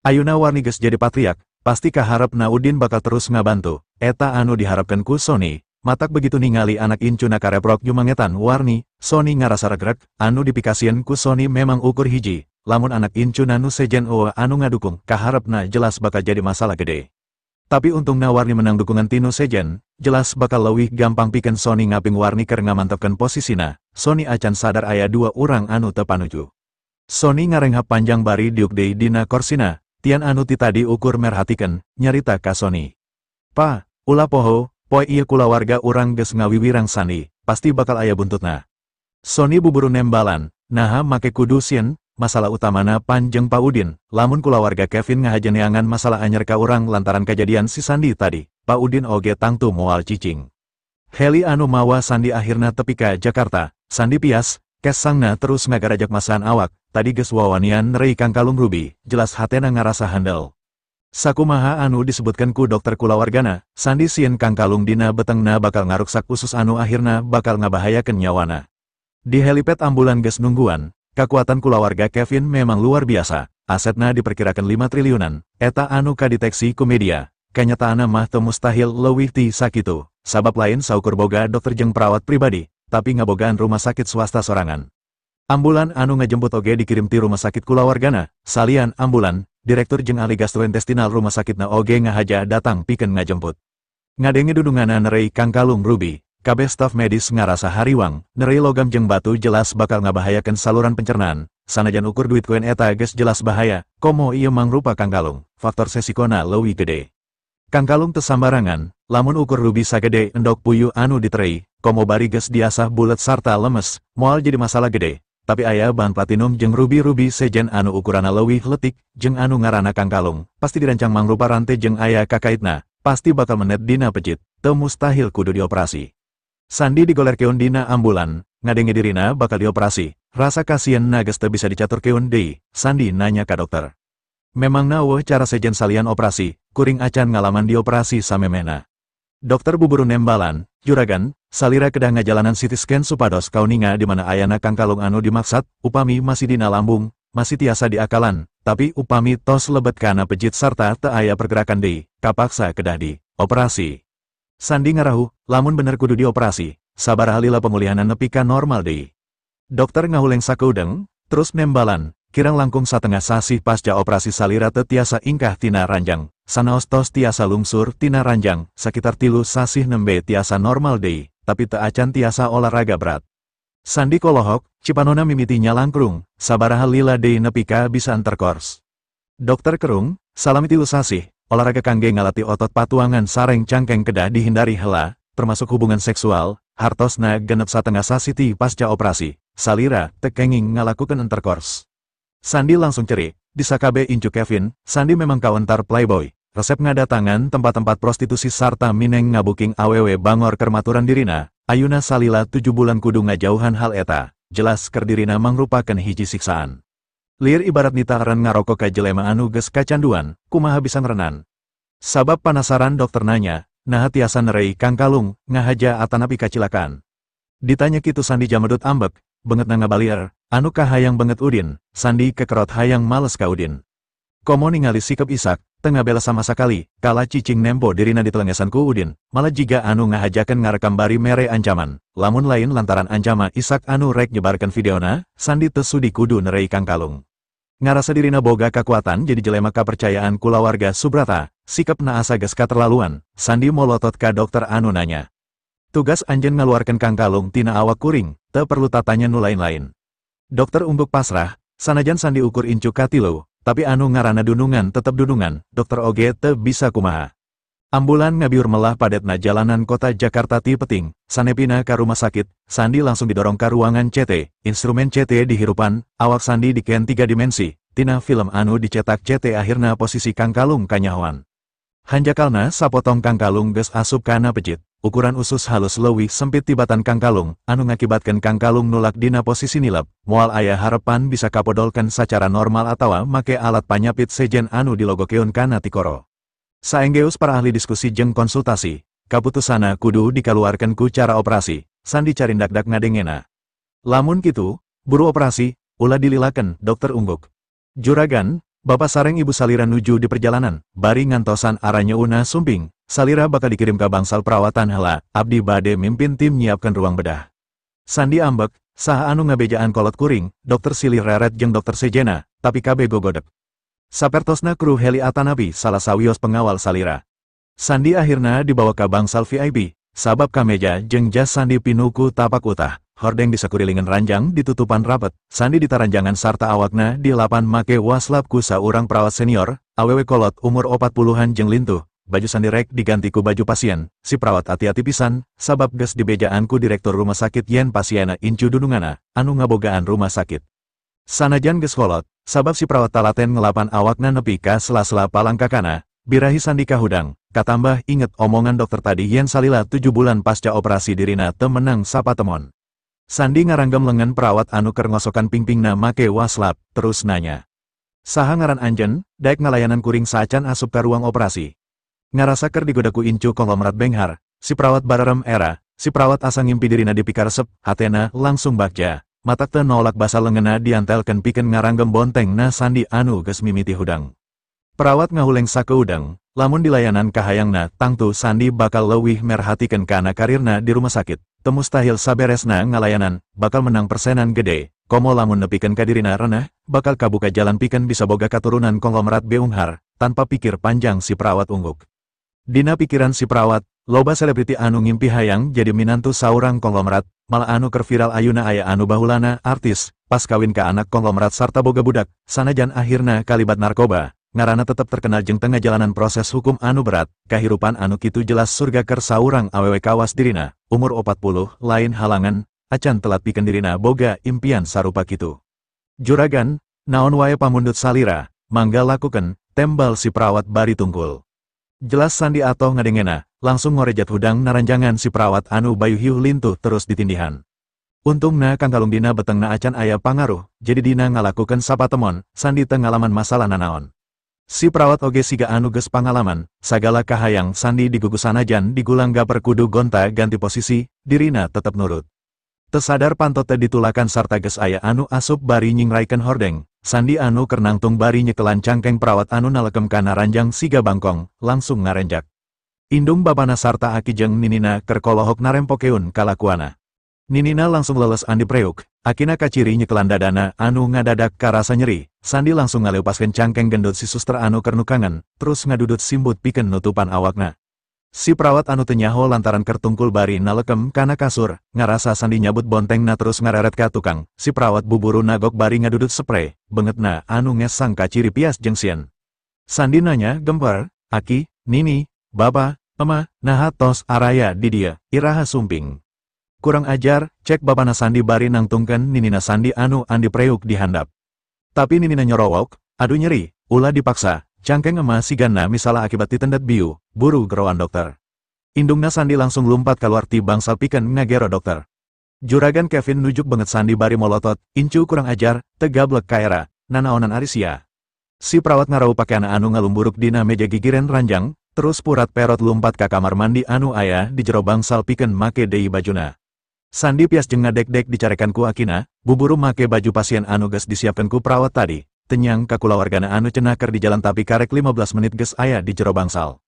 Ayuna Warni geus jadi patriak, pasti kaharepna Udin bakal terus ngabantu, eta anu diharapkeun ku Sony, matak begitu ningali anak incuna kareprok nyumangetan Warni, Sony ngarasa regrek, anu dipikasieun ku Sony memang ukur hiji, lamun anak incuna nu sejen eueuh anu ngadukung, kaharepna jelas bakal jadi masalah gede. Tapi untungna Warni menang dukungan tinu sejen, jelas bakal leuwih gampang pikeun Sony ngaping Warni keur ngamantepkeun posisina. Sony acan sadar aya dua urang anu teu panuju. Sony ngarenghap panjang bari diuk deui dina korsina, Tian anu ti tadi ukur merhatikeun, nyarita ka Sony. Pa, ulah poho, poe ieu kulawarga urang geus ngawiwirang Sandi, pasti bakal aya buntutna. Sony buburu nembalan, naha make kudu sieun, masalah utamana pan jeung Pa Udin, lamun kulawarga Kevin ngahaja neangan masalah anyar ka urang lantaran kajadian si Sandi tadi, Pa Udin oge tangtu moal cicing. Heli anu mawa Sandi akhirna tepi ka Jakarta, Sandi pias, kesangna terus ngagarajak masaan awak, tadi geus wawanian nerei kangkalung Ruby, jelas hatena ngarasa handel. Sakumaha anu disebutkan ku dokter kulawargana, Sandi sieun kangkalung dina betengna bakal ngaruksak usus anu akhirna bakal ngabahayakeun nyawana. Di helipad ambulan geus nungguan, kakuatan kulawarga Kevin memang luar biasa, asetna diperkirakan 5 triliunan, eta anu kadeteksi ku media, kanyataanna mah teu mustahil leuwih ti sakitu, sabab lain saukur boga dokter jeung perawat pribadi, tapi ngabogaan rumah sakit swasta sorangan. Ambulan anu ngajemput oge dikirim ti rumah sakit kulawargana, salian ambulan, direktur jeung ahli gastrointestinal rumah sakitna oge ngahaja datang pikeun ngajemput. Ngadenge dudungana nerei kangkalung Ruby, kabeh staf medis ngarasa hariwang, nerei logam jeung batu jelas bakal ngabahayakeun saluran pencernaan, sanajan ukur duit koin eta geus jelas bahaya, komo ieu mangrupa kangkalung, faktor sesikona leuwih gede. Kangkalung teu sambarangan, lamun ukur Ruby sagede endok puyuh anu diterei, komo bari geus diasah bulet sarta lemes, moal jadi masalah gede. Tapi aya bahan platinum jeung ruby-ruby sejen anu ukurana leuwih letik, jeung anu ngaranna kangkalung, pasti dirancang mangrupa rante jeung aya kakaitna, pasti bakal menet dina pejit, teu mustahil kudu dioperasi. Sandi digolerkeun dina ambulan, ngadenge dirina bakal dioperasi, rasa kasieun geus teu bisa dicaturkeun deui, Sandi nanya ka dokter. Memangna eueuh cara sejen salian operasi, kuring acan ngalaman dioperasi samemehna. Dokter buburu nembalan, juragan, salira kedah ngajalanan CT scan supados kauninga di mana ayana kangkalung anu dimaksad, upami masih dina lambung, masih tiasa diakalan, tapi upami tos lebet kana pejit sarta teu aya pergerakan deui, kapaksa kedah di operasi. Sandi ngarahu, lamun bener kudu dioperasi, sabaraha lila pemulihanan nepi ka normal deui. Dokter ngahuleng sakeudeng, terus nembalan, kirang langkung satengah sasih pasca operasi salira teu tiasa ingkah tina ranjang. Sanaos tos tiasa lungsur tina ranjang, sakitar 3 sasih nembe tiasa normal deui, tapi teu acan tiasa olahraga berat. Sandi kolohok, cipanona mimiti nyalangkrung, sabaraha lila deui nepi ka bisa intercourse. Dokter kerung, salami 3 sasih, olahraga kangge ngalati otot patuangan sareng cangkeng kedah dihindari hela, termasuk hubungan seksual, hartosna 6,5 sasih ti pasca operasi, salira teu kenging ngalakukeun intercourse. Sandi langsung ceri, disakabe incu Kevin, Sandi memang kawentar playboy. Resep ngadatangan tempat-tempat prostitusi sarta mineng ngabuking awewe bangor kermaturan dirina, ayuna salila 7 bulan kudu ngajauhan hal eta, jelas keur dirina mangrupakeun hiji siksaan. Lir ibarat nitaran ngarokok ka jelema anu geus kacanduan, kumaha bisa ngrenan. Sabab panasaran dokter nanya, naha tiasa nerei kangkalung, ngahaja atanapi kacilakaan. Ditanya kitu Sandi jamedut ambek, bengetna ngabalier, anu kahayang banget Udin, Sandi kekerot hayang males ka Udin. Komo ningali sikep Isak, tengah bela sama sakali, kala cicing nempo dirina ditelengesan ku Udin, malah jiga anu ngahajakeun ngarekam bari mere ancaman, lamun lain lantaran ancama Isak anu rek nyebarkan videona, Sandi teu sudi kudu nerei kangkalung. Ngarasa dirina boga kakuatan jadi jelema kapercayaan kulawarga Subrata, sikep na asa geus katerlaluan, Sandi molotot ka dokter anu nanya. Tugas anjeun ngaluarkeun kangkalung tina awak kuring, teu perlu tatanya nu lain-lain. Dokter ungguk pasrah, sanajan Sandi ukur incu katilu, tapi anu ngaranna dunungan tetep dunungan, dokter oge teu bisa kumaha. Ambulan ngabiur melah padetna jalanan kota Jakarta ti peting, sanepina ka rumah sakit, Sandi langsung didorong ka ruangan CT, instrumen CT dihirupan, awak Sandi diken 3 dimensi, tina film anu dicetak CT akhirna posisi kangkalung kanyahoan. Hanjakalna sapotong kangkalung geus asup kana pejit, ukuran usus halus leuwih sempit tibatan kangkalung, anu ngakibatkeun kangkalung nulak dina posisi nilep, moal aya harepan bisa kapodolkeun sacara normal atawa make alat panyapit sejen anu dilogokeun kana tikoro. Saenggeus para ahli diskusi jeung konsultasi, kaputusana kudu dikaluarkeun ku cara operasi, Sandi carindakdak ngadengena. Lamun kitu, buru operasi, ulah dililakeun, dokter ungguk. Juragan, bapak sareng ibu salira nuju di perjalanan, bari ngantosan aranyeuna sumping, salira bakal dikirim ke bangsal perawatan hela, abdi bade mimpin tim nyiapkan ruang bedah. Sandi ambek, saha anu ngabejaan kolot kuring, dokter silih reret jeung dokter sejena, tapi kabeh gogodek. Sapertosna kru heli atanapi salah sawios pengawal salira. Sandi akhirna dibawa ka bangsal VIP, sabab kameja jeung jas Sandi pinuku tapak utah, hordeng disakurilingan ranjang ditutupan rapet, Sandi ditaranjangan sarta awakna dilapan make waslap ku saurang perawat senior, awewe kolot umur 40-an jeung lintuh, baju Sandi rek diganti ku baju pasien, si perawat ati-ati pisan, sabab geus dibejaan ku direktur rumah sakit yen pasiena incu dunungana, anu ngabogaan rumah sakit. Sanajan geus kolot, sabab si perawat talaten ngelapan awakna nepi ka sela-sela palangkakana, birahi Sandi kahudang, katambah inget omongan dokter tadi yen salila 7 bulan pasca operasi dirina temenang sapatemon. Sandi ngaranggem lengan perawat anu keur ngosokan pingpingna make waslap, terus nanya. Saha ngaran anjen, daek ngalayanan kuring saacan asup ka ruang operasi. Ngarasa keur digoda ku incu konglomerat benghar, si perawat barerem era, si perawat asa ngimpi dirina dipikaresep, hatena langsung bagja. Matak teu nolak basa lengena diantelkeun pikeun ngaranggem bonteng na Sandi anu geus mimiti hudang. Perawat ngahuleng sakeudang, lamun dilayanan kahayangna tangtu Sandi bakal leuwih merhatikeun kana karirna di rumah sakit, teu mustahil saberesna ngalayanan, bakal menang persenan gede, komo lamun nepikeun ka dirina reneh, bakal kabuka jalan pikeun bisa boga katurunan konglomerat beunghar, tanpa pikir panjang si perawat ungguk. Dina pikiran si perawat, loba selebriti anu ngimpi hayang jadi minantu saurang konglomerat, malah anu keur viral ayuna aya anu bahulana artis, pas kawin ka anak konglomerat sarta boga budak, sanajan akhirna kalibat narkoba, ngarana tetep terkenal jeung tengah jalanan proses hukum anu berat, kahirupan anu kitu jelas surga keur saurang awewe kawas dirina, umur 40, lain halangan, acan telat pikeun dirina boga impian sarupa kitu. Juragan, naon wae pamundut salira, mangga lakukeun, tembal si perawat bari tungkul. Jelas Sandi atoh ngadengena, langsung ngorejat hudang naranjangan si perawat anu bayu hiuh lintuh terus ditindihan. Untungna kangkalung dina betengna acan aya pangaruh, jadi dina ngalakukeun sapatemon, Sandi teu ngalaman masalah nanaon. Si perawat oge siga anu geus pangalaman, sagala kahayang Sandi digugu sanajan digulang gaper kudu gonta ganti posisi, dirina tetep nurut. Tesadar pantot teu ditulakan sarta geus aya anu asup bari nyingraikeun hordeng, Sandi anu keur nangtung bari nyekelan cangkeng perawat anu nalekem kana ranjang siga bangkong, langsung ngarenjak. Indung bapana sarta aki jeung ninina keur kolohok narempokeun kalakuana. Ninina langsung leles andi preuk, akina kaciri nyekelan dadana anu ngadadak karasa nyeri, Sandi langsung ngaleupaskeun cangkeng gendut si suster anu keur nukangan, terus ngadudut simbut pikeun nutupan awakna. Si perawat anu teu nyaho lantaran keur tungkul bari nalekem kana kasur, ngarasa Sandi nyabut bontengna terus ngareret ka tukang, si perawat buburu nagok bari ngadudut spray, bengetna anu ngesang kaciri pias jeung sieun. Sandi nanya gemper, aki, nini, bapa, ema, naha tos araya di dia, iraha sumping. Kurang ajar, cek bapana Sandi bari nangtungkeun ninina Sandi anu andi preuk dihandap. Tapi ninina nyorowok, aduh nyeri, ulah dipaksa, cangkeng ema sigana misalah akibat ditendet biu, buru geroan dokter. Indungna Sandi langsung lumpat keluar ti bangsal pikeun ngagero dokter. Juragan Kevin nujuk banget Sandi bari molotot, incu kurang ajar, tegablek kaera, nanaonan arisia. Si perawat ngarau pakaian anu ngalumburuk dina meja gigiren ranjang, terus purat perot lumpat ka kamar mandi anu aya di jero bangsal pikeun make deui bajuna. Sandi pias jeung ngadek-dek dicarekan ku akina, buburu make baju pasien anu geus disiapkeun ku perawat tadi, tenyang ka kulawargana anu cenah keur di jalan tapi karek 15 menit geus aya di jero bangsal.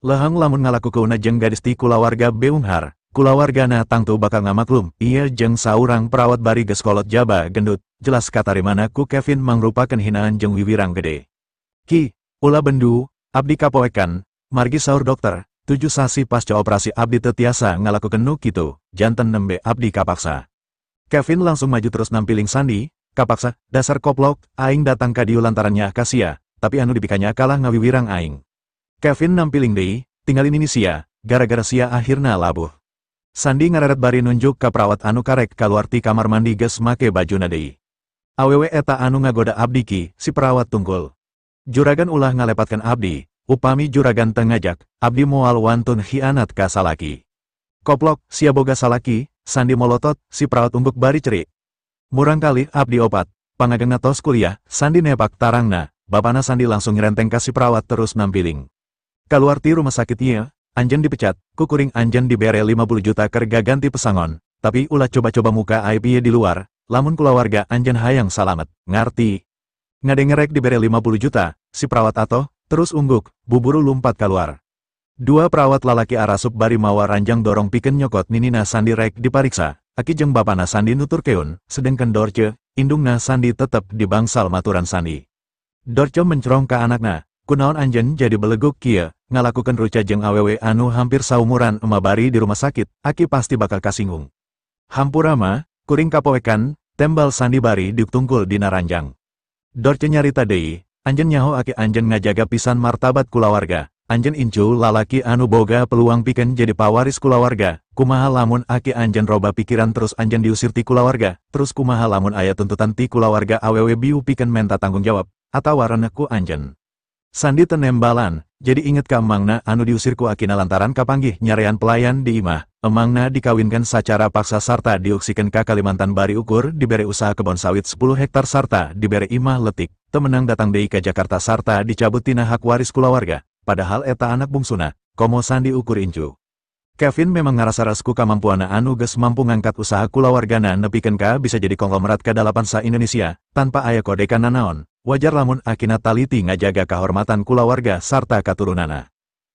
Leheng lamun ngalakukeunna jeung gadis ti kulawarga beunghar, kulawargana tangtu bakal ngamaklum, ieu jeung saurang perawat bari geus kolot jaba gendut, jelas katarimana ku Kevin mangrupakeun hinaan jeung wiwirang gede. Ki, ulah bendu, abdi kapoekan, margi saur dokter. 7 sasi pasca operasi abdi teu tiasa ngalakukeun nu kitu, janten nembe abdi kapaksa. Kevin langsung maju terus nampiling Sandi, kapaksa, dasar koplok, aing datang ka dieu lantaran nyaah ka sia, tapi anu dipikanya kalah ngawiwirang aing. Kevin nampiling deui, tinggalin ini sia, gara-gara sia akhirna labuh. Sandi ngareret bari nunjuk ka perawat anu karek kaluar ti kamar mandi geus make bajuna deui. Awewe eta anu ngagoda abdi ki, si perawat tungkul. Juragan ulah ngalepatkeun abdi. Upami juragan teu ngajak, abdi moal wantun hianat ka salaki. Koplok, sia boga salaki, Sandi molotot, si perawat ungguk bari cerik. Murang kali abdi opat, pangagengna tos kuliah, Sandi nepak tarangna, bapana Sandi langsung nyerenteng ka si perawat terus nampiling. Kaluar ti rumah sakit ieu, anjeun dipecat, kukuring anjeun dibere 50 juta keur gaganti pesangon, tapi ulah coba-coba muka aib ieu di luar, lamun kulawarga anjeun hayang salamet, ngarti. Ngadengerek dibere 50 juta, si perawat atoh, terus ungguk, buburu lumpat keluar. Dua perawat lalaki arasup bari mawa ranjang dorong pikeun nyokot ninina Sandi rek dipariksa, aki jeung bapana Sandi nuturkeun, sedengkeun Dorce, indungna Sandi tetep di bangsal maturan Sandi. Dorce mencrong ka anakna, Kunaon anjeun jadi beleguk kieu, ngalakukeun ruca jeung awewe anu hampir saumuran ema bari di rumah sakit, aki pasti bakal kasinggung. Hampura ma, kuring kapoekan, tembal Sandi bari diuk tungkul dina ranjang. Dorce nyarita deui, anjeun nyaho aki anjeun ngajaga pisan martabat kulawarga, anjeun incu lalaki anu boga peluang pikeun jadi pawaris kulawarga, kumaha lamun aki anjeun roba pikiran terus anjeun diusir ti kulawarga, terus kumaha lamun aya tuntutan ti kulawarga awewe biu pikeun menta tanggung jawab, atawa reneh ku anjeun. Sandi tenembalan, jadi inget ka emangna anu diusir ku akina lantaran kapanggih nyarean pelayan di imah, emangna dikawinkan sacara paksa sarta diuksikeun ka Kalimantan bari ukur dibere usaha kebon sawit 10 hektar sarta dibere imah letik, temenang datang deui ka Jakarta sarta dicabut tina hak waris kulawarga, padahal eta anak bungsuna, komo Sandi ukur incu. Kevin memang ngarasa resku kamampuana anu geus mampu ngangkat usaha kulawargana nepikeun ka bisa jadi konglomerat ka-8 sa Indonesia, tanpa aya kodekan nanaon, wajar lamun akina taliti ngajaga kahormatan kulawarga sarta katurunana.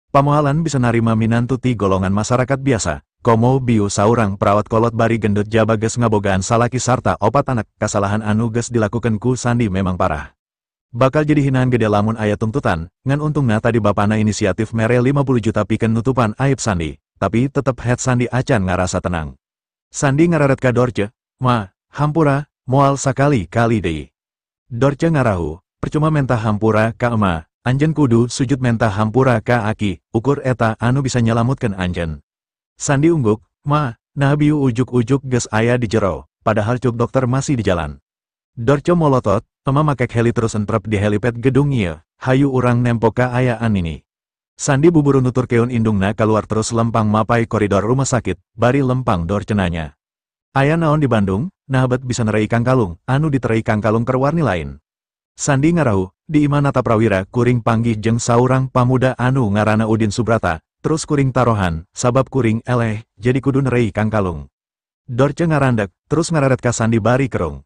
Pamohalan bisa narima minantu ti golongan masyarakat biasa, komo biu saurang perawat kolot bari gendut jaba geus ngabogaan salaki sarta 4 anak, kasalahan anu geus dilakukeun ku Sandi memang parah. Bakal jadi hinaan gede lamun aya tuntutan, ngan untungna tadi bapana inisiatif mere 50 juta pikeun nutupan aib Sandi. Tapi tetep head Sandi acan ngarasa tenang. Sandi ngararet ka Dorce, ma, hampura, moal sakali-kali deui. Dorce ngarahu, percuma mentah hampura ka ema, anjeun kudu sujud mentah hampura ka aki, ukur eta anu bisa nyalamutkeun anjeun. Sandi ungguk, ma, nah biu ujuk-ujuk geus aya di jero, padahal cuk dokter masih di jalan. Dorce molotot, ema makek heli terus entrep di helipad gedung ieu, hayu urang nempo ka ayaan ini. Sandi buburu nuturkeun indungna keluar terus lempang mapai koridor rumah sakit, bari lempang Dorce nanya. Aya naon di Bandung, nah bet bisa nerei kangkalung, anu diterei kangkalung keur warni lain. Sandi ngarahu, di imah Nata Prawira kuring panggih jeung saurang pamuda anu ngaranna Udin Subrata, terus kuring tarohan, sabab kuring eleh, jadi kudu nerei kangkalung. Dorce ngarandek, terus ngararet ka Sandi bari kerung.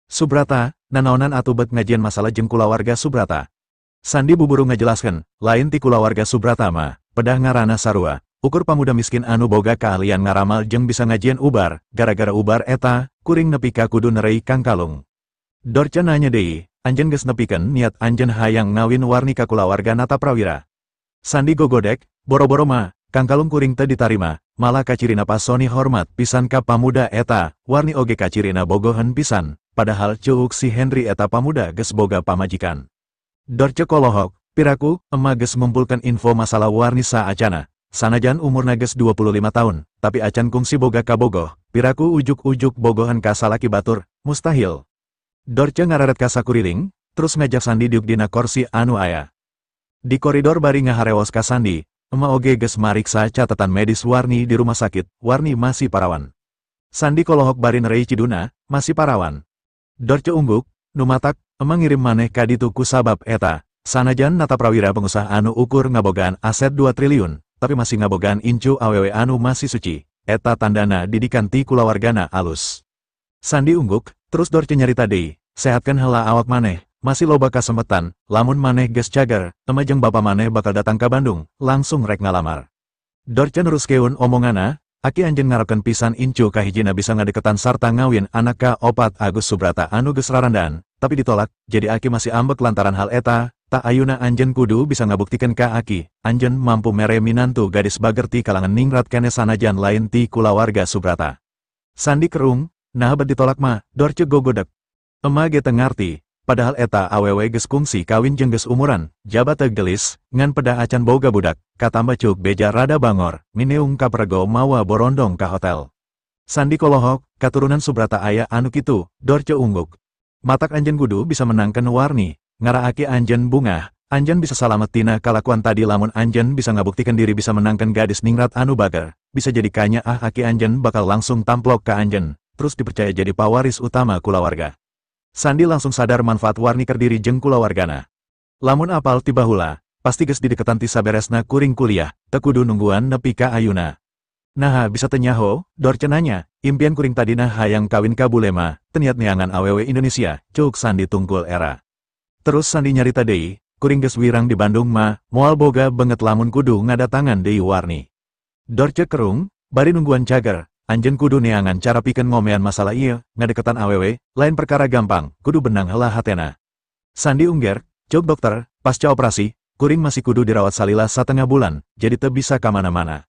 Subrata, nanaonan atuh bet ngajian masalah jeung kulawarga Subrata. Sandi buburu ngajelaskeun, lain ti kulawarga Subrata mah, pedah ngaranna sarua, ukur pamuda miskin anu boga keahlian ngaramal jeung bisa ngajian ubar, gara-gara ubar eta, kuring nepi ka kudu nerei kangkalung. Dorce nanya deui, anjeun geus nepikeun niat anjeun hayang ngawin warni ka kulawarga Nata Prawira. Sandi gogodek, boro-boro mah, kangkalung kuring teu ditarima, malah kacirina pasoni hormat pisan ka pamuda eta, warni oge kacirina bogoheun pisan, padahal ceuk si Henry eta pamuda geus boga pamajikan. Dorce kolohok, piraku, ema geus ngumpulkeun info masalah warni saacana. Sanajan umurna geus 25 tahun, tapi acan kungsi boga kabogoh, piraku ujuk-ujuk bogohan ka salaki batur, mustahil. Dorce ngararet ka sakuriling, terus ngajak Sandi diuk dina korsi anu aya. Di koridor bari ngaharewos ka Sandi, ema oge geus mariksa catatan medis Warni di rumah sakit, Warni masih parawan. Sandi kolohok bari nerei ciduna, masih parawan. Dorce ungguk, numatak, ema ngirim maneh ka ditu ku sabab eta, sanajan Nata Prawira pengusaha anu ukur ngabogaan aset 2 triliun, tapi masih ngabogaan incu awewe anu masih suci, eta tandana didikan ti kulawargana alus. Sandi ungguk, terus Dorce nyarita deui, sehatkeun heula awak maneh, masih loba kasempetan, lamun maneh geus cager, ema jeung bapa maneh bakal datang ka Bandung, langsung rek ngalamar. Dorce neruskeun omongana, aki anjeun ngarepkeun pisan incu kahijina bisa ngadeketan sarta ngawin anak ka-4 Agus Subrata anu geus rarandaan, tapi ditolak, jadi aki masih ambek lantaran hal eta, tak ayuna anjeun kudu bisa ngabuktikeun ka aki, anjeun mampu mere minantu gadis bager ti kalangan ningrat kene sanajan lain ti kulawarga Subrata. Sandi kerung, nah bet ditolak mah, Dorce gogodek. Ema ge teu ngarti, padahal eta awewe geus kungsi kawin jeung geus umuran, jaba teu gelis, ngan pedah acan boga budak, katamba cuk beja rada bangor, mineung kaprego mawa borondong ka hotel. Sandi kolohok, katurunan Subrata aya anu kitu, Dorce ungguk. Matak anjeun kudu bisa menangkeun Warni, ngaraaki anjeun bungah, anjeun bisa salamet tina kalakuan tadi lamun anjeun bisa ngabuktikeun diri bisa menangkeun gadis ningrat anu bager, bisa jadi kanya ah aki anjeun bakal langsung tamplok ka anjeun, terus dipercaya jadi pawaris utama kulawarga. Sandi langsung sadar manfaat Warni kerdiri jeung kulawargana. Lamun apal ti baheula, pasti geus dideketan ti saberesna kuring kuliah, teu kudu nungguan nepi ka ayuna. Naha bisa teu nyaho, Dorce nanya, impian kuring tadina hayang kawin ka bulema, teu niat neangan awewe Indonesia, cuk Sandi tungkul era. Terus Sandi nyarita deui, kuring geus wirang di Bandung mah, moal boga banget lamun kudu ngadatangan deui Warni. Dorce kerung, bari nungguan cager, anjeun kudu neangan cara pikeun ngomean masalah ieu, ngadeketan awewe, lain perkara gampang, kudu benang heula hatena. Sandi ungger, cuk dokter, pasca operasi, kuring masih kudu dirawat salila satengah bulan, jadi teu bisa kamana-mana.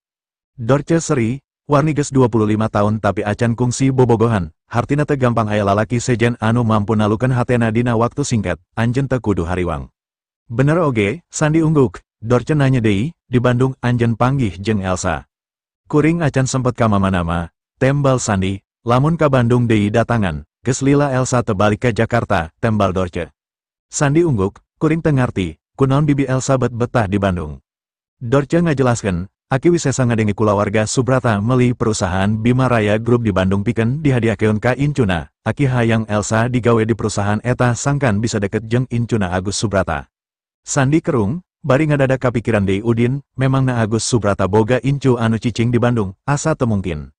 Dorce seri, Warni geus 25 tahun tapi acan kungsi bobogohan, hartina teu gampang aya lalaki sejen anu mampu nalukeun hatena dina waktu singkat, anjeun teu kudu hariwang. Bener oge, Sandi ungguk, Dorce nanya deui, di Bandung anjeun panggih jeung Elsa. Kuring acan sempet ka mamana-mana, tembal Sandi, lamun ka Bandung deui datangan, geus lila Elsa teu balik ka Jakarta, tembal Dorce. Sandi ungguk, kuring teu ngarti, kunaon bibi Elsa bet betah di Bandung. Dorce ngajelaskeun, Aki Wisesa ngadenge kulawarga Subrata meli perusahaan Bima Raya Group di Bandung pikeun dihadiahkeun ka incuna, Aki hayang Elsa digawe di perusahaan eta sangkan bisa deket jeung incuna Agus Subrata. Sandi kerung, bari ngadadak kapikiran deui Udin, memangna Agus Subrata boga incu anu cicing di Bandung, asa teu mungkin.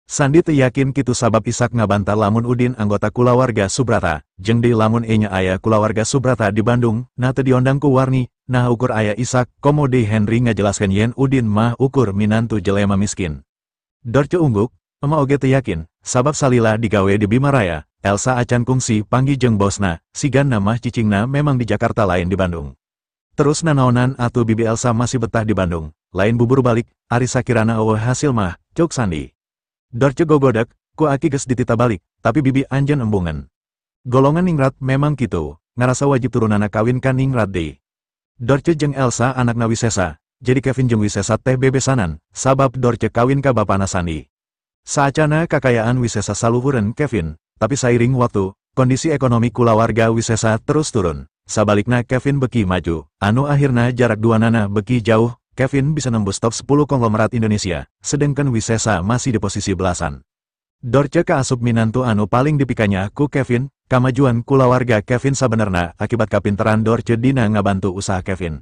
Sandi teu yakin kitu sabab Isak ngabantah lamun Udin anggota kulawarga Subrata, jeung deui lamun enya aya kulawarga Subrata di Bandung, nah teu diondang ku Warni, nah ukur aya Isak, komo deui Henry ngajelaskeun yen Udin mah ukur minantu jelema miskin. Dorce ungguk, ema oge teu yakin, sabab salila digawe di Bima Raya, Elsa acan kungsi panggih jeung bosna, sigana mah cicingna memang di Jakarta lain di Bandung. Terus nanaonan atuh bibi Elsa masih betah di Bandung, lain bubur balik, ari sakirana eueuh hasil mah, cuk Sandi. Dorce gogodek, ku aki geus ditita balik, tapi bibi anjeun embungan. Golongan ningrat memang kitu, ngarasa wajib turunana kawin ka ningrat deui. Dorce jeung Elsa anakna Wisesa, jadi Kevin jeung Wisesa teh bebesanan, sabab Dorce kawin ka bapana Sandi. Saacana kakayaan Wisesa saluhureun Kevin, tapi sairing waktu, kondisi ekonomi kulawarga Wisesa terus turun. Sabalikna Kevin beki maju, anu akhirna jarak duanana beki jauh, Kevin bisa nembus top 10 konglomerat Indonesia, sedangkan Wisesa masih di posisi belasan. Dorce kaasup minantu anu paling dipikanya ku Kevin, kamajuan kulawarga Kevin sabenerna akibat kapinteran Dorce dina ngabantu usaha Kevin.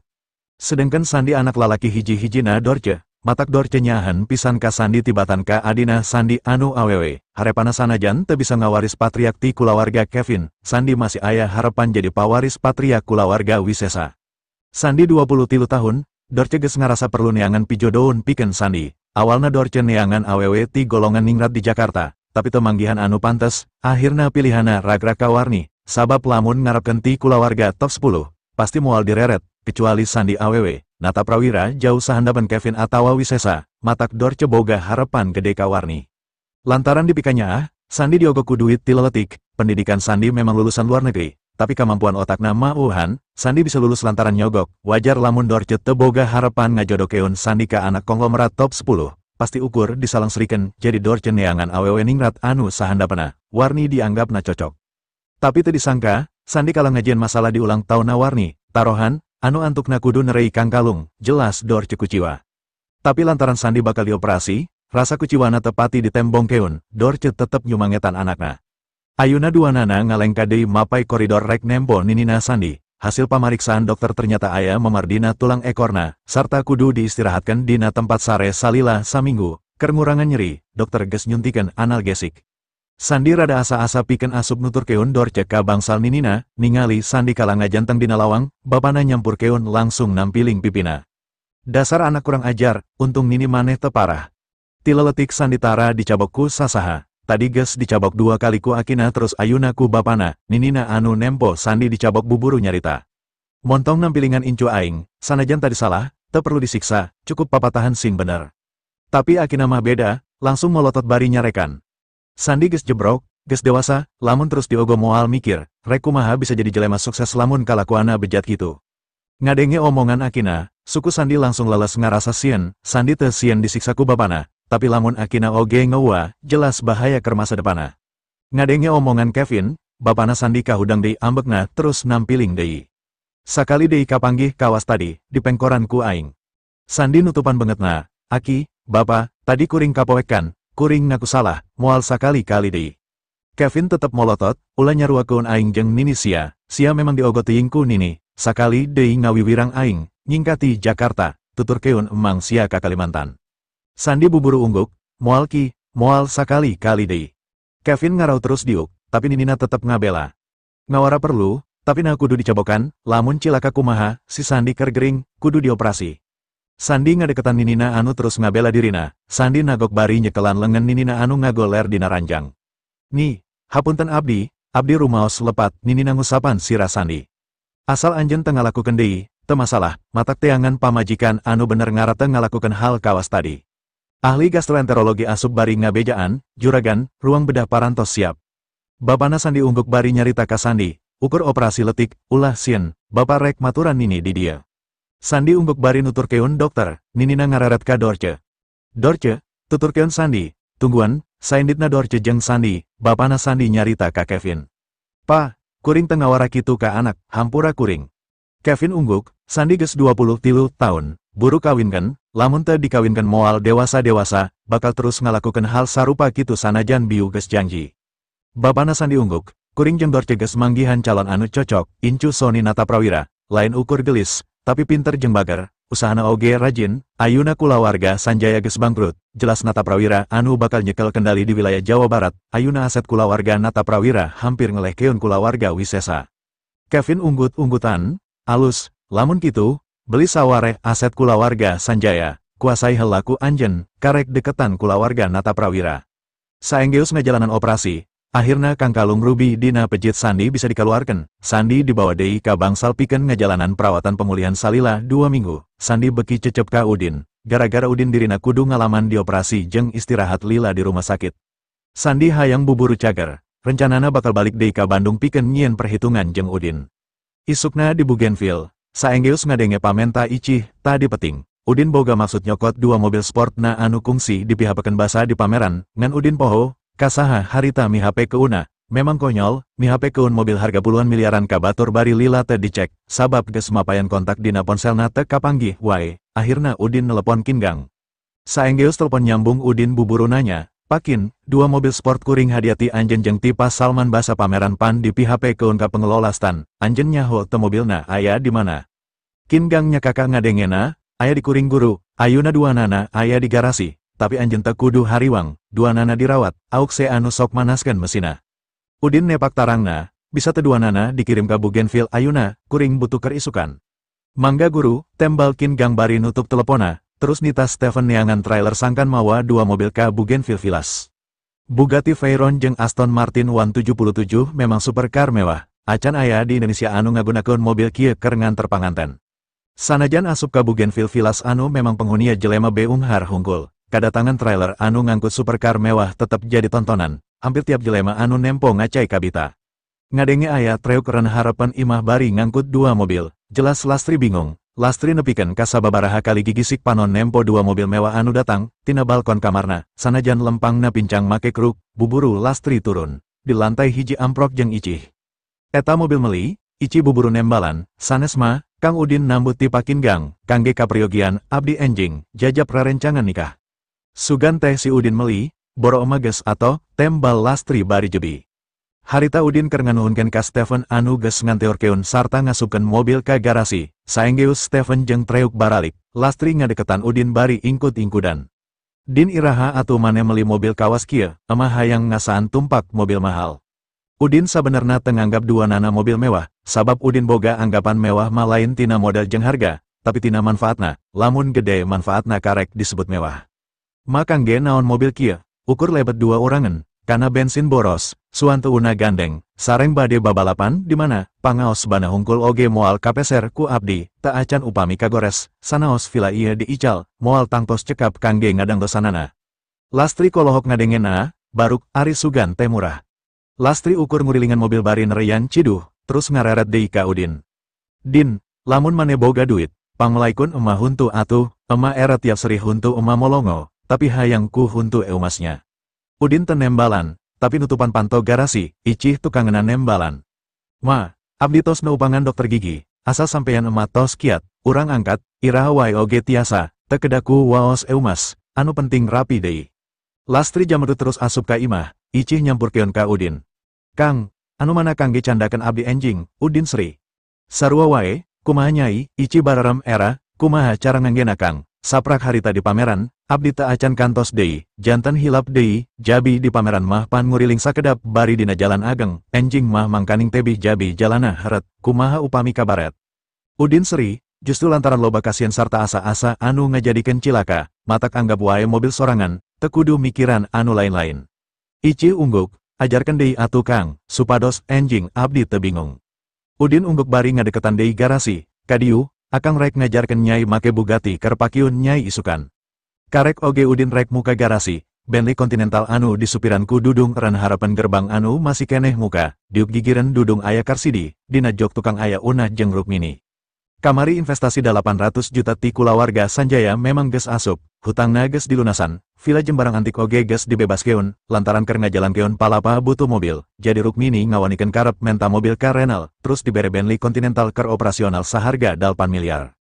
Sedangkan Sandi anak lalaki hiji-hijina Dorce, matak Dorce nyahan pisan ka Sandi tibatan ka adina Sandi anu awewe, harepana sanajan teu bisa ngawaris patriak ti kulawarga Kevin, Sandi masih aya harapan jadi pawaris patriak kulawarga Wisesa. Sandi 23 tahun, Dorce geus ngarasa perlu neangan pijodohun pikeun Sandi. Awalna Dorce neangan awewe ti golongan ningrat di Jakarta, tapi teu manggihan anu pantes, akhirna pilihana ragrag ka Warni, sabab lamun ngarepkeun ti kulawarga top 10, pasti moal direret, kecuali Sandi awewe, Nata Prawira jauh sahandapeun Kevin atawa Wisesa, matak Dorce boga harapan gede ka Warni. Lantaran dipikanyaah, Sandi diogo ku duit ti leletik, pendidikan Sandi memang lulusan luar negeri, tapi kemampuan otakna mauhan, Sandi bisa lulus lantaran nyogok, wajar lamun Dorce teu boga harapan ngajodokeun Sandi ka anak konglomerat top 10, pasti ukur disalangsrikeun, jadi Dorce neangan awewe ningrat anu sahandapena, Warni dianggapna cocok. Tapi teu disangka, Sandi kalah ngajieun masalah di ulang tahunna Warni, tarohan, anu antukna kudu nerei kangkalung, jelas Dorce kuciwa. Tapi lantaran Sandi bakal dioperasi, rasa kuciwana tepati ditembongkeun, Dorce tetep nyumangetan anakna. Ayuna duanana ngalengka deui mapay koridor rek nempo ninina Sandi, hasil pamariksaan dokter ternyata aya memardina tulang ekorna, sarta kudu diistirahatkan dina tempat sare salila saminggu, keur ngurangan nyeri, dokter geus nyuntikan analgesik. Sandi rada asa-asa pikeun asup nuturkeun Dorce ka bangsal ninina, ningali Sandi kalah ngajanteng dina lawang, bapana nyampurkeun langsung nampiling pipina. Dasar anak kurang ajar, untung nini maneh teu parah. Ti leletik Sandi tara dicabok ku sasaha. Tadi geus dicabok 2 kali ku akina terus ayuna ku bapana, ninina anu nempo Sandi dicabok buburu nyarita. Montong nampilingan incu aing, sanajan tadi salah, teu perlu disiksa, cukup papatahan sing bener. Tapi akina mah beda, langsung molotot bari nyarekan. Sandi geus jebrok, geus dewasa, lamun terus diogo moal mikir, rek kumaha bisa jadi jelema sukses lamun kalakuana bejat kitu. Ngadenge omongan akina, suku Sandi langsung leles ngarasa sieun, Sandi teu sieun disiksa ku bapana. Tapi lamun akina oge ngewa, jelas bahaya keur masa depana. Ngadenge omongan Kevin, bapana Sandi kahudang deui ambekna terus nampiling deui. Sakali deui kapanggih kawas tadi, dipengkoran ku aing. Sandi nutupan bengetna, aki, bapa, tadi kuring kapoekan, kuring ngaku salah, moal sakali-kali deui. Kevin tetep molotot, ulah nyaruakeun aing jeung nini sia, sia memang diogo teuing ku nini, sakali deui ngawiwirang aing, nyingkati Jakarta, tuturkeun emang sia ka Kalimantan. Sandi buburu ungguk, moal ki, moal sakali-kali deui. Kevin ngarau terus diuk, tapi ninina tetep ngabela. Ngawara perlu, tapi nah kudu dicabokan, lamun cilaka kumaha, si Sandi keur gering, kudu dioperasi. Sandi ngadeketan ninina anu terus ngabela dirina, Sandi nagok bari nyekelan lengan ninina anu ngagoler dina ranjang. Ni, hapunten abdi, abdi rumaos lepat, ninina ngusapan sirah Sandi. Asal anjeun teu ngalakukeun deui, teu masalah, matak teangan pamajikan anu bener ngarate ngalakukeun hal kawas tadi. Ahli gastroenterologi asup bari ngabejaan, juragan, ruang bedah parantos siap. Bapana Sandi ungguk bari nyarita ka Sandi, ukur operasi letik, ulah sieun, bapa rek maturan Nini di dia. Sandi ungguk bari nuturkeun dokter, Ninina ngareret ka Dorce. Dorce, tuturkeun Sandi, tungguan, sainditna Dorce jeung Sandi, bapana Sandi nyarita ka Kevin. Pa, kuring teu ngawara kitu ka anak, hampura kuring. Kevin ungguk, Sandi geus 23 tahun, buru kawinkeun, lamun teu dikawinkeun moal dewasa-dewasa, bakal terus ngalakukeun hal sarupa kitu sanajan biu geus janji. Bapana Sandi ungguk, kuring jeung Dorce geus manggihan calon anu cocok, incu Sony Nataprawira, lain ukur gelis, tapi pinter jeung bager, usahana oge rajin, ayuna kulawarga Sanjaya geus bangkrut, jelas Nataprawira anu bakal nyekel kendali di wilayah Jawa Barat, ayuna aset kulawarga Nataprawira hampir ngelehkeun kulawarga Wisesa. Kevin unggut-unggutan, alus, lamun kitu, beli sawareh aset kulawarga Sanjaya, kuasai helaku anjen, karek deketan kulawarga Nataprawira. Saenggeus ngajalanan operasi, akhirna kangkalung ruby dina pejit Sandi bisa dikeluarkan. Sandi dibawa deui ka bangsal pikeun ngajalanan perawatan pemulihan salila 2 minggu. Sandi beki cecep ka Udin, gara-gara Udin dirina kudu ngalaman dioperasi jeung istirahat lila di rumah sakit. Sandi hayang buburu cager, rencanana bakal balik deui ka Bandung pikeun nyieun perhitungan jeung Udin. Isukna di Bougainville, saenggeus ngadenge pamenta Icih, tadi peting. Udin boga maksud nyokot 2 mobil sport na anu kungsi dipihapekeun basa di pameran, ngan Udin poho, kasaha harita mi HP keuna, memang konyol, mi HP keun mobil harga puluhan miliaran ka batur bari lila teu dicek, sabab geus mapayan kontak dina ponselna teu kapanggih wae, akhirna Udin nelepon Kingang. Saenggeus telepon nyambung Udin buburu nanya, Pakin, 2 mobil sport kuring hadiati anjen jeung tipa Salman basa pameran pan di PHP keun ka pengelola stan, anjen nyaho teu mobilna aya di mana. Kingang nya kakak ngadengena, aya di kuring guru, ayuna 2 nana aya di garasi. Tapi anjen teu kudu hariwang, 2 nana dirawat, auk se anu sok manaskeun mesina. Udin nepak tarangna, bisa teu 2 nana dikirim ka Bougainville ayuna, kuring butuh keur isukan. Mangga guru, tembal Kingang bari nutup telepona, terus nita Steven neangan trailer sangkan mawa 2 mobil ka Bougainville Villas. Bugatti Veyron jeung Aston Martin 177 memang supercar mewah, acan aya di Indonesia anu ngagunakeun mobil kieu keur nganter panganten. Sanajan asup ka Bougainville Villas anu memang penghuniya jelema beunghar hungkul. Kadatangan trailer anu ngangkut supercar mewah tetep jadi tontonan, hampir tiap jelema anu nempo ngacai kabita. Ngadenge aya treuk ren harapan imah bari ngangkut 2 mobil, jelas Lastri bingung. Lastri nepikeun ka sababaraha kali gigisik panon nempo 2 mobil mewah anu datang, tina balkon kamarna, sanajan lempangna pincang make kruk, buburu Lastri turun. Di lantai hiji amprok jeung Icih. Eta mobil meli, Icih buburu nembalan, sanes mah, Kang Udin nambut ti Pakingang, kangge kapriogian, abdi enjing, jajab rarencangan nikah. Sugan teh si Udin meli, boro ema geus atau tembal Lastri bari jebi. Harita Udin keur nganuhunkeun ka Steven anu geus nganteurkeun sarta ngasupkeun mobil ka garasi, saenggeus Steven jeung treuk baralik, Lastri ngadeketan Udin bari ingkut-ingkudan. Din iraha atuh mane meli mobil kawas kieu, emah hayang ngasaan tumpak mobil mahal. Udin sabenerna teu nganggap 2 nana mobil mewah, sabab Udin boga anggapan mewah mah lain tina modal jeung harga, tapi tina manfaatna, lamun gede manfaatna karek disebut mewah. Makangge naon mobil kieu, ukur lebet 2 orangan, kana bensin boros, suanteuna gandeng, sareng bade babalapan di mana, pangaos bana hungkul oge moal kapeser ku abdi, teu acan upami kagores, sanaos vila ieu diical, moal tangtos cekap kangge ngadangdosanana. Lastri kolohok ngadengena, baruk ari sugan teh murah. Lastri ukur ngurilingan mobil bari nereyan ciduh, terus ngareret deui ka Udin. Din, lamun mane boga duit, pangmelaikun emah huntu atuh, emah era tiap seri huntu emah molongo, tapi hayang ku huntu eumasnya. Udin tenembalan, tapi nutupan panto garasi, Icih tukangenan nembalan. Ma, abdi tos neupangan dokter gigi, asal sampeyan emak tos kiat, urang angkat, iraha wae oge tiasa, teu kedaku waos eumas, anu penting rapi deui. Lastri jamrut terus asup ka imah, Icih nyampurkeun ka Udin. Kang, anu mana kangge candakeun abdi enjing, Udin seri. Sarua wae, kumaha nyai, Icih bararem era, kumaha cara nganggena Kang, saprak harita di pameran, abdi teu acan kantos deui, janten hilap deui, jabi di pameran mah pan nguriling sakedap bari dina jalan ageng, enjing mah mangkaning tebih jabi jalana heret, kumaha upami kabaret. Udin seri, justru lantaran loba kasihan sarta asa-asa anu ngajadikeun cilaka, matak anggap wae mobil sorangan, teu kudu mikiran anu lain-lain. Icih ungguk, ajarkeun deui atuh Kang, supados enjing abdi teu bingung. Udin ungguk bari ngadeketan deui garasi, kadieu, Akang rek ngajarkeun Nyai make Bugatti keur pakiun Nyai isukan. Karek oge Udin rek muka garasi, Bentley Continental anu disupiran ku Dudung ran harapan gerbang anu masih keneh muka, diuk gigireun Dudung aya Karsidi, dina jok tukang aya Una jeung Rukmini. Kamari investasi 800 juta ti kulawarga Sanjaya memang geus asup, hutangna geus dilunasan, villa jeung barang antik oge geus dibebaskeun, lantaran keur ngajalankeun Palapa butuh mobil, jadi Rukmini ngawanikeun karep menta mobil ka Renal, terus dibere Bentley Continental keur operasional saharga 8 miliar.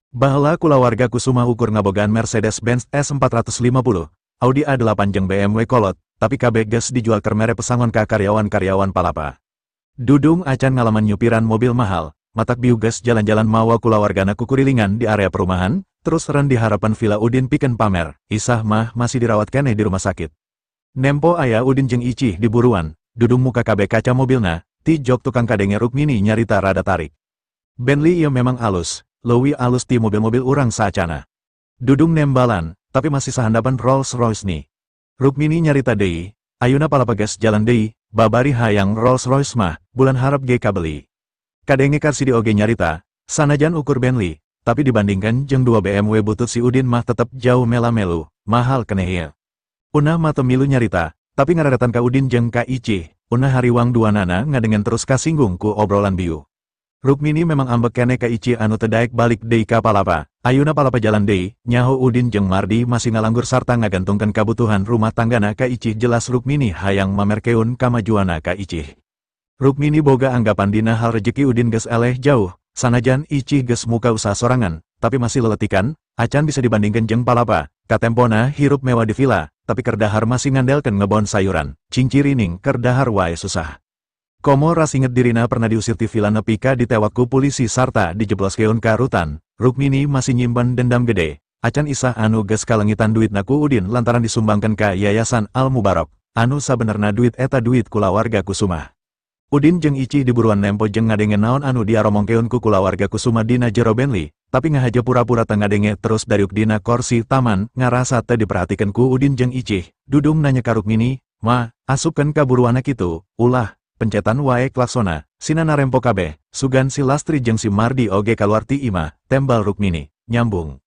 Baheula kulawarga Kusuma ukur ngabogaan Mercedes-Benz S450, Audi A8 jeung BMW kolot, tapi kabeh geus dijual keur mere pesangon ka karyawan-karyawan Palapa. Dudung acan ngalaman nyupiran mobil mahal, matak bieu geus jalan-jalan mawa kulawargana kukurilingan di area perumahan, terus ren di harapan villa Udin pikeun pamer, Isah mah masih dirawat keneh di rumah sakit. Nempo aya Udin jeung Icih di buruan, Dudung muka kabeh kaca mobilna, ti jok tukang kadenge Rukmini nyarita rada tarik. Bentley ieu memang alus, leuwih alus ti mobil-mobil urang saacana. Dudung nembalan, tapi masih sahandapan Rolls Royce nih. Rukmini nyarita deui, ayuna Palapa geus jalan deui, babari hayang Rolls Royce mah, bulan harap ge kabeli. Kadenge Karsidi oge nyarita, sanajan ukur Bentley, tapi dibandingkan jeung 2 BMW butut si Udin mah tetep jauh mela-melu, mahal keneh ieu. Una mah teu milu nyarita, tapi ngararetan ka Udin jeung ka Icih, Una hariwang duanana ngadengen terus kasinggung ku obrolan biu. Rukmini memang ambek keneh ka Icih anu teu daek balik deui ka Palapa, ayuna Palapa jalan deui, nyaho Udin jeung Mardi masih ngalanggur sarta ngagantungkeun kabutuhan rumah tanggana ka Icih jelas Rukmini hayang mamerkeun kamajuana ka Icih. Rukmini boga anggapan dina hal rejeki Udin geus eleh jauh, sanajan Icih geus muka usaha sorangan, tapi masih leletikan, acan bisa dibandingkan jeung Palapa, katempona hirup mewah di villa, tapi keur dahar masih ngandelkeun ngebon sayuran, cingcirining keur dahar wae susah. Komo rasinget dirina pernah diusir ti villa nepi ka ditewak ku polisi sarta dijebloskeun ka rutan, Rukmini masih nyimpen dendam gede, acan Isah anu geus kalengitan duitna ku Udin lantaran disumbangkeun ka Yayasan Al Mubarok, anu sabenerna duit eta duit kulawarga Kusuma. Udin jeung Icih diburuan nempo jeung ngadenge naon anu diaromongkeun ku kulawarga Kusuma dina jero Bentley, tapi ngahaja pura-pura teu ngadenge terus dariuk dina korsi taman ngarasa teu diperhatikeun ku Udin jeung Icih. Dudung nanya ka Rukmini, "Ma, asupkeun ka buruanna kitu, ulah pencetan wae klaksona, sina narempo kabeh, sugan si Lastri jeung si Mardi oge kaluar ti imah," tembal Rukmini, nyambung.